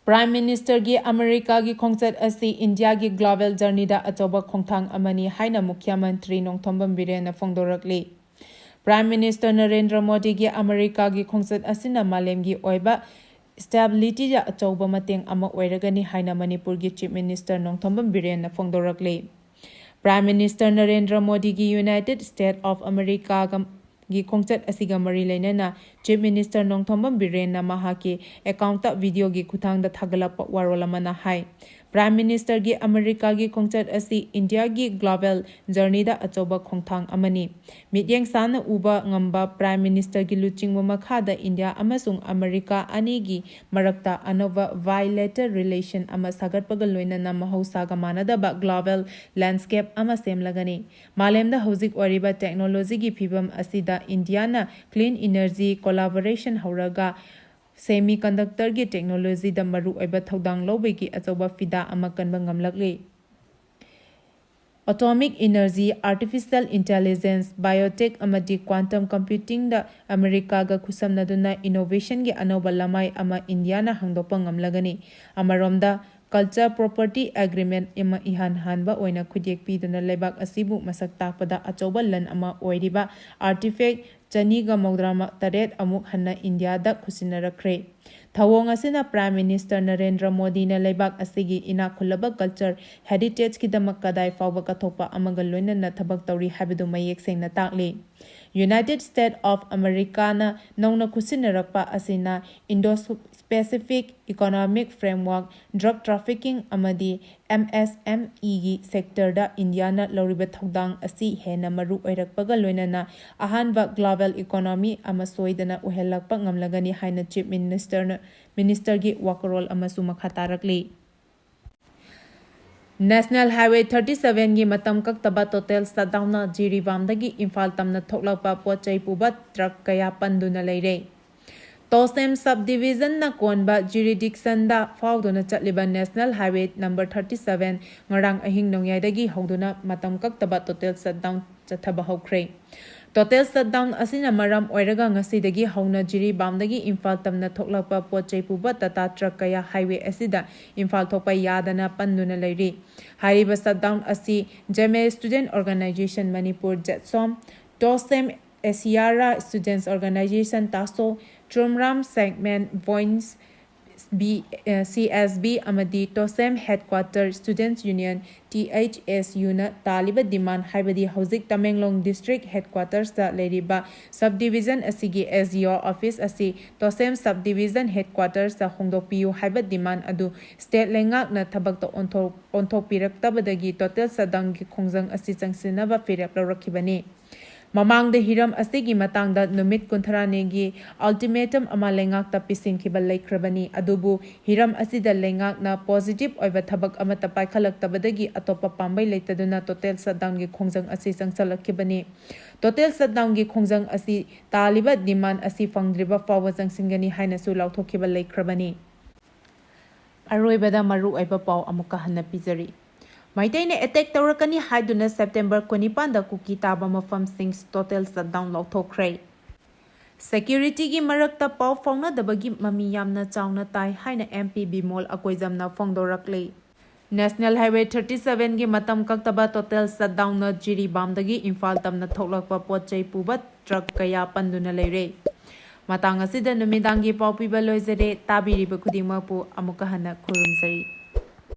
Prime Ministerꯒꯤ ꯑꯃꯦꯔꯤꯀꯥꯒꯤ ꯈꯣꯡꯆꯠ ꯑꯁꯤ ꯏꯟꯗꯤꯌꯥꯒꯤ global journeyꯗ ꯑꯆꯧꯕ ꯈꯣꯡꯊꯥꯡ ꯑꯃꯅꯤ ꯍꯥꯏꯅ ꯃꯨꯈ꯭ꯌ ꯃꯟꯇ꯭ꯔꯤ ꯅꯣꯡꯊꯣꯝꯕꯝ ꯕꯤꯔꯦꯟꯅ ꯐꯣꯡꯗꯣꯔꯛꯂꯤ꯫ Prime Minister ꯅꯔꯦꯟꯗ꯭ꯔ ꯃꯣꯗꯤꯒꯤ ꯑꯃꯦꯔꯤꯀꯥꯒꯤ ꯈꯣꯡꯆꯠ ꯑꯁꯤꯅ ꯃꯥꯂꯦꯝꯒꯤ ꯑꯣꯏꯕ stabilityꯗ ꯑꯆꯧꯕ ꯃꯇꯦꯡ ꯑꯃ ꯑꯣꯏꯔꯒꯅꯤ ꯍꯥꯏꯅ ꯃꯅꯤꯄꯨꯔꯒꯤ Chief Minister Nongthombam ꯕꯤꯔꯦꯟꯅ ꯐꯣꯡꯗꯣꯔꯛꯂꯤ꯫ Prime Minister Narendra ꯃꯣꯗꯤꯒꯤ United States of America ꯒꯤ ꯈꯣꯡꯆꯠ ꯑꯁꯤꯒ ꯃꯔꯤ ꯂꯩꯅꯅ Chief Minister ꯅꯣꯡꯊꯣꯝꯕꯝ ꯕꯤꯔꯦꯟꯅ ꯃꯍꯥꯛꯀꯤ ꯑꯦꯀꯥꯎꯟꯠꯇ ꯚꯤꯗꯤꯑꯣꯒꯤ ꯈꯨꯠꯊꯥꯡꯗ ꯊꯥꯒꯠꯂꯛꯄ ꯋꯥꯔꯣꯜ ꯑꯃꯅ ꯍꯥꯏ, Prime Minister ꯒꯤ ꯑꯃꯦꯔꯤꯀꯥꯒꯤ ꯈꯣꯡꯆꯠ ꯑꯁꯤ ꯏꯟꯗꯤꯌꯥꯒꯤ global journey ꯗ ꯑꯆꯧꯕ ꯈꯣꯡꯊꯥꯡ ꯑꯃꯅꯤ꯫ ꯃꯤꯠꯌꯦꯡ ꯁꯥꯟꯅ ꯎꯕ ꯉꯝꯕ Prime Minister ꯒꯤ ꯂꯨꯆꯤꯡꯕ ꯃꯈꯥꯗ ꯏꯟꯗꯤꯌꯥ ꯑꯃꯁꯨꯡ ꯑꯃꯦꯔꯤꯀꯥ ꯑꯅꯤꯒꯤ ꯃꯔꯛꯇ ꯑꯅꯧꯕ bilateral relation ꯑꯃ ꯁꯥꯒꯠꯄꯒ ꯂꯣꯏꯅꯅ ꯃꯍꯧꯁꯥꯒ ꯃꯥꯟꯅꯗꯕ global landscape ꯑꯃ ꯁꯦꯝꯂꯒꯅꯤ꯫ ꯃꯥꯂꯦꯝꯗ ꯍꯧꯖꯤꯛ ꯑꯣꯏꯔꯤꯕ technology ꯒꯤ ꯐꯤꯚꯝ ꯑꯁꯤꯗ ꯏꯟꯗꯤꯌꯥꯅ clean energy collaboration ꯍꯧꯔꯒ semiconductor ꯒꯤ technology ꯗ ꯃꯔꯨꯑꯣꯏꯕ ꯊꯧꯗꯥꯡ ꯂꯧꯕꯒꯤ ꯑꯆꯧꯕ ꯐꯤꯗꯥ ꯑꯃ ꯀꯟꯕ ꯉꯝꯂꯛꯂꯤ꯫ Atomic energy, artificial intelligence, biotech ꯑꯃꯗꯤ quantum computing ꯗ ꯑꯃꯦꯔꯤꯀꯥꯒ ꯈꯨꯠꯁꯝꯅꯗꯨꯅ innovation ꯒꯤ ꯑꯅꯧꯕ ꯂꯃꯥꯏ ꯑꯃ ꯏꯟꯗꯤꯌꯥꯅ ꯍꯥꯡꯗꯣꯛꯄ ꯉꯝꯂꯒꯅꯤ꯫ ꯑꯃꯔꯣꯝꯗ, culture property agreement ꯑꯃ ꯏꯍꯥꯟ ꯍꯥꯟꯕ ꯑꯣꯏꯅ ꯈꯨꯠꯌꯦꯛ ꯄꯤꯗꯨꯅ ꯂꯩꯕꯥꯛ ꯑꯁꯤꯕꯨ ꯃꯁꯛ ꯇꯥꯛꯄꯗ ꯑꯆꯧꯕ ꯂꯟ ꯑꯃ ꯑꯣꯏꯔꯤꯕ artifact ꯆꯅꯤꯒ ꯃꯧꯗ꯭ꯔꯥ ꯇꯔꯦꯠ ꯑꯃꯨꯛ ꯍꯟꯅ ꯏꯟꯗꯤꯌꯥꯗ ꯈꯨꯠꯁꯤꯟꯅꯔꯛꯈ꯭ꯔꯦ꯫ ꯊꯧꯑꯣꯡ ꯑꯁꯤꯅ Prime Minister ꯅꯔꯦꯟꯗ꯭ꯔ ꯃꯣꯗꯤꯅ ꯂꯩꯕꯥꯛ ꯑꯁꯤꯒꯤ ꯏꯅꯥꯛ ꯈꯨꯜꯂꯕ culture heritage ꯀꯤꯗꯃꯛ ꯀꯗꯥꯏ ꯐꯥꯎꯕ ꯀꯠꯊꯣꯛꯄ ꯑꯃꯒ ꯂꯣꯏꯅꯅ ꯊꯕꯛ ꯇꯧꯔꯤ ꯍꯥꯏꯕꯗꯨ ꯃꯌꯦꯛ ꯁꯦꯡꯅ ꯇꯥꯛꯂꯤ꯫ United States of America ꯅ ꯅꯧꯅ ꯈꯨꯠꯁꯤꯟꯅꯔꯛꯄ ꯑꯁꯤꯅ Indo-Pacific Economic Framework, drug trafficking ꯑꯃꯗꯤ M S M E ꯒꯤ sector ꯗ ꯏꯟꯗꯤꯌꯥꯅ ꯂꯧꯔꯤꯕ ꯊꯧꯗꯥꯡ ꯑꯁꯤ ꯍꯦꯟꯅ ꯃꯔꯨ ꯑꯣꯏꯔꯛꯄꯒ ꯂꯣꯏꯅꯅ ꯑꯍꯥꯟꯕ global economy ꯑꯃ ꯁꯣꯏꯗꯅ ꯑꯣꯏꯍꯜꯂꯛꯄ ꯉꯝꯂꯒꯅꯤ ꯍꯥꯏꯅ Chief Minister ꯅ, Minister ꯒꯤ ꯋꯥꯈꯜꯂꯣꯟ ꯑꯃꯁꯨ ꯃꯈꯥ ꯇꯥꯔꯛꯂꯤ꯫ National Highway thirty seven ꯒꯤ ꯃꯇꯝ ꯀꯛꯇꯕ total shutdown ꯅ ꯖꯤꯔꯤꯕꯥꯝꯗꯒꯤ ꯏꯝꯐꯥꯜ ꯇꯝꯅ ꯊꯣꯛꯂꯛꯄ ꯄꯣꯠ ꯆꯩ ꯄꯨꯕ truck ꯀꯌꯥ ꯄꯟꯗꯨꯅ ꯂꯩꯔꯦ꯫ ꯇꯣꯁꯦꯝ sub division ꯅ ꯀꯣꯟꯕ jurisdiction ꯗ ꯐꯥꯎꯗꯨꯅ ꯆꯠꯂꯤꯕ National Highway number thirty seven ꯉꯔꯥꯡ ꯑꯍꯤꯡ ꯅꯣꯡꯌꯥꯏꯗꯒꯤ ꯍꯧꯗꯨꯅ ꯃꯇꯝ ꯀꯛꯇꯕ total shutdown ꯆꯠꯊꯕ ꯍꯧꯈ꯭ꯔꯦ꯫ Total shutdown ꯑꯁꯤꯅ ꯃꯔꯝ ꯑꯣꯏꯔꯒ ꯉꯁꯤꯗꯒꯤ ꯍꯧꯅ ꯖꯤꯔꯤꯕꯥꯝꯗꯒꯤ ꯏꯝꯐꯥꯜ ꯇꯝꯅ ꯊꯣꯛꯂꯛꯄ ꯄꯣꯠ ꯆꯩ ꯄꯨꯕ Tata truck ꯀꯌꯥ highway ꯑꯁꯤꯗ ꯏꯝꯐꯥꯜ ꯊꯣꯛꯄ ꯌꯥꯗꯅ ꯄꯟꯗꯨꯅ ꯂꯩꯔꯤ꯫ ꯍꯥꯏꯔꯤꯕ shutdown ꯑꯁꯤ ꯖꯦꯃꯦ Student Organization Manipur, ꯖꯦꯠꯁꯣꯝ, ꯇꯣꯁꯦꯝ ꯑꯦꯁꯤꯌꯥꯔꯥ Students Organization, ꯇꯥꯁꯣ, ꯇ꯭ꯔꯨꯝꯔꯥꯝ segment, ꯚꯣꯏꯟꯁ, ꯕꯤ ꯁꯤ ꯑꯦꯁ ꯕꯤ ꯑꯃꯗꯤ Tousem headquarter students union, T H S ꯌꯨꯅ ꯇꯥꯜꯂꯤꯕ ꯗꯤꯃꯥꯟ, ꯍꯥꯏꯕꯗꯤ ꯍꯧꯖꯤꯛ ꯇꯃꯦꯡꯂꯣꯡ ꯗꯤꯁꯇ꯭ꯔꯤꯛ ꯍꯦꯗꯀ꯭ꯋꯥꯇꯔꯁꯇ ꯂꯩꯔꯤꯕ ꯁꯕ ꯗꯤꯕꯤꯖꯟ ꯑꯁꯤꯒꯤ ꯑꯦꯁ ꯗꯤ ꯑꯣ ꯑꯣꯐꯤꯁ ꯑꯁꯤ ꯇꯣꯁꯦꯝ ꯁꯕ ꯗꯤꯕꯤꯖꯟ ꯍꯦꯗꯀ꯭ꯋꯥꯇꯔꯁꯇ ꯍꯣꯡꯗꯣꯛꯄꯤꯌꯨ ꯍꯥꯏꯕ ꯗꯤꯃꯥꯟ ꯑꯗꯨ ꯁ꯭ꯇꯦꯠ ꯂꯩꯉꯥꯛꯅ ꯊꯕꯛꯇ ꯑꯣꯟꯊꯣꯛ ꯑꯣꯟꯊꯣꯛꯄꯤꯔꯛꯇꯕꯗꯒꯤ ꯇꯣꯇꯦꯜ ꯁꯠꯗꯥꯎꯟꯒꯤ ꯈꯣꯡꯖꯪ ꯑꯁꯤ ꯆꯪꯁꯤꯟꯅꯕ ꯐꯤꯔꯦꯞ ꯂꯧꯔꯛꯈꯤꯕꯅꯤ꯫ ꯃꯃꯥꯡꯗ ꯍꯤꯔꯝ ꯑꯁꯤꯒꯤ ꯃꯇꯥꯡꯗ ꯅꯨꯃꯤꯠ ꯀꯨꯟꯊ꯭ꯔꯥꯅꯤꯒꯤ ꯑꯜꯇꯤꯃꯦꯇꯝ ꯑꯃ ꯂꯩꯉꯥꯛꯇ ꯄꯤꯁꯤꯟꯈꯤꯕ ꯂꯩꯈ꯭ꯔꯕꯅꯤ꯫ ꯑꯗꯨꯕꯨ ꯍꯤꯔꯝ ꯑꯁꯤꯗ ꯂꯩꯉꯥꯛꯅ ꯄꯣꯖꯤꯇꯤꯚ ꯑꯣꯏꯕ ꯊꯕꯛ ꯑꯃꯠꯇ ꯄꯥꯏꯈꯠꯂꯛꯇꯕꯗꯒꯤ ꯑꯇꯣꯞꯄ ꯄꯥꯝꯕꯩ ꯂꯩꯇꯗꯨꯅ ꯇꯣꯇꯦꯜ ꯁꯠꯗꯥꯎꯟꯒꯤ ꯈꯣꯡꯖꯪ ꯑꯁꯤ ꯆꯪꯁꯤꯜꯂꯛꯈꯤꯕꯅꯤ꯫ ꯇꯣꯇꯦꯜ ꯁꯠꯗꯥꯎꯟꯒꯤ ꯈꯣꯡꯖꯪ ꯑꯁꯤ ꯇꯥꯜꯂꯤꯕ ꯗꯤꯃꯥꯟ ꯑꯁꯤ ꯐꯪꯗ꯭ꯔꯤꯕ ꯐꯥꯎꯕ ꯆꯪꯁꯤꯟꯒꯅꯤ ꯍꯥꯏꯅꯁꯨ ꯂꯥꯎꯊꯣꯛꯈꯤꯕ ꯂꯩꯈ꯭ꯔꯕꯅꯤ꯫ ꯑꯔꯣꯏꯕꯗ ꯃꯔꯨꯑꯣꯏꯕ ꯄꯥꯎ ꯑꯃꯨꯛꯀ ꯍꯟꯅ ꯄꯤꯖꯔꯤ꯫ ꯃꯩꯇꯩꯅ ꯑꯦꯇꯦꯛ ꯇꯧꯔꯛꯀꯅꯤ ꯍꯥꯏꯗꯨꯅ ꯁꯦꯞꯇꯦꯝꯕꯔ ꯀꯨꯟꯅꯤꯄꯥꯟꯗ ꯀꯨꯀꯤ ꯇꯥꯕ ꯃꯐꯝꯁꯤꯡ ꯇꯣꯇꯦꯜ ꯁꯠꯗꯥꯎꯟ ꯂꯥꯎꯊꯣꯛꯈ꯭ꯔꯦ꯫ ꯁꯦꯀ꯭ꯌꯨꯔꯤꯇꯤꯒꯤ ꯃꯔꯛꯇ ꯄꯥꯎ ꯐꯥꯎꯅꯗꯕꯒꯤ ꯃꯃꯤ ꯌꯥꯝꯅ ꯆꯥꯎꯅ ꯇꯥꯏ ꯍꯥꯏꯅ ꯑꯦꯝ ꯄꯤ ꯕꯤꯃꯣꯜ ꯑꯀꯣꯏꯖꯝꯅ ꯐꯣꯡꯗꯣꯔꯛꯂꯤ꯫ ꯅꯦꯁꯅꯦꯜ ꯍꯥꯏꯋꯦ ꯊꯥꯔꯇꯤ ꯁꯚꯦꯟꯒꯤ ꯃꯇꯝ ꯀꯛꯇꯕ ꯇꯣꯇꯦꯜ ꯁꯠꯗꯥꯎꯟꯅ ꯖꯤꯔꯤꯕꯥꯝꯗꯒꯤ ꯏꯝꯐꯥꯜ ꯇꯝꯅ ꯊꯣꯛꯂꯛꯄ ꯄꯣꯠ ꯆꯩ ꯄꯨꯕ ꯇ꯭ꯔꯛ ꯀꯌꯥ ꯄꯟꯗꯨꯅ ꯂꯩꯔꯦ꯫ ꯃꯇꯥꯡ ꯑꯁꯤꯗ ꯅꯨꯃꯤꯗꯥꯡꯒꯤ ꯄꯥꯎ ꯄꯤꯕ ꯂꯣꯏꯖꯔꯦ꯫ ꯇꯥꯕꯤꯔꯤꯕ ꯈꯨꯗꯤꯡꯃꯛꯄꯨ ꯑꯃꯨꯛꯀ ꯍꯟꯅ ꯈꯨꯔꯨꯝꯖꯔꯤ꯫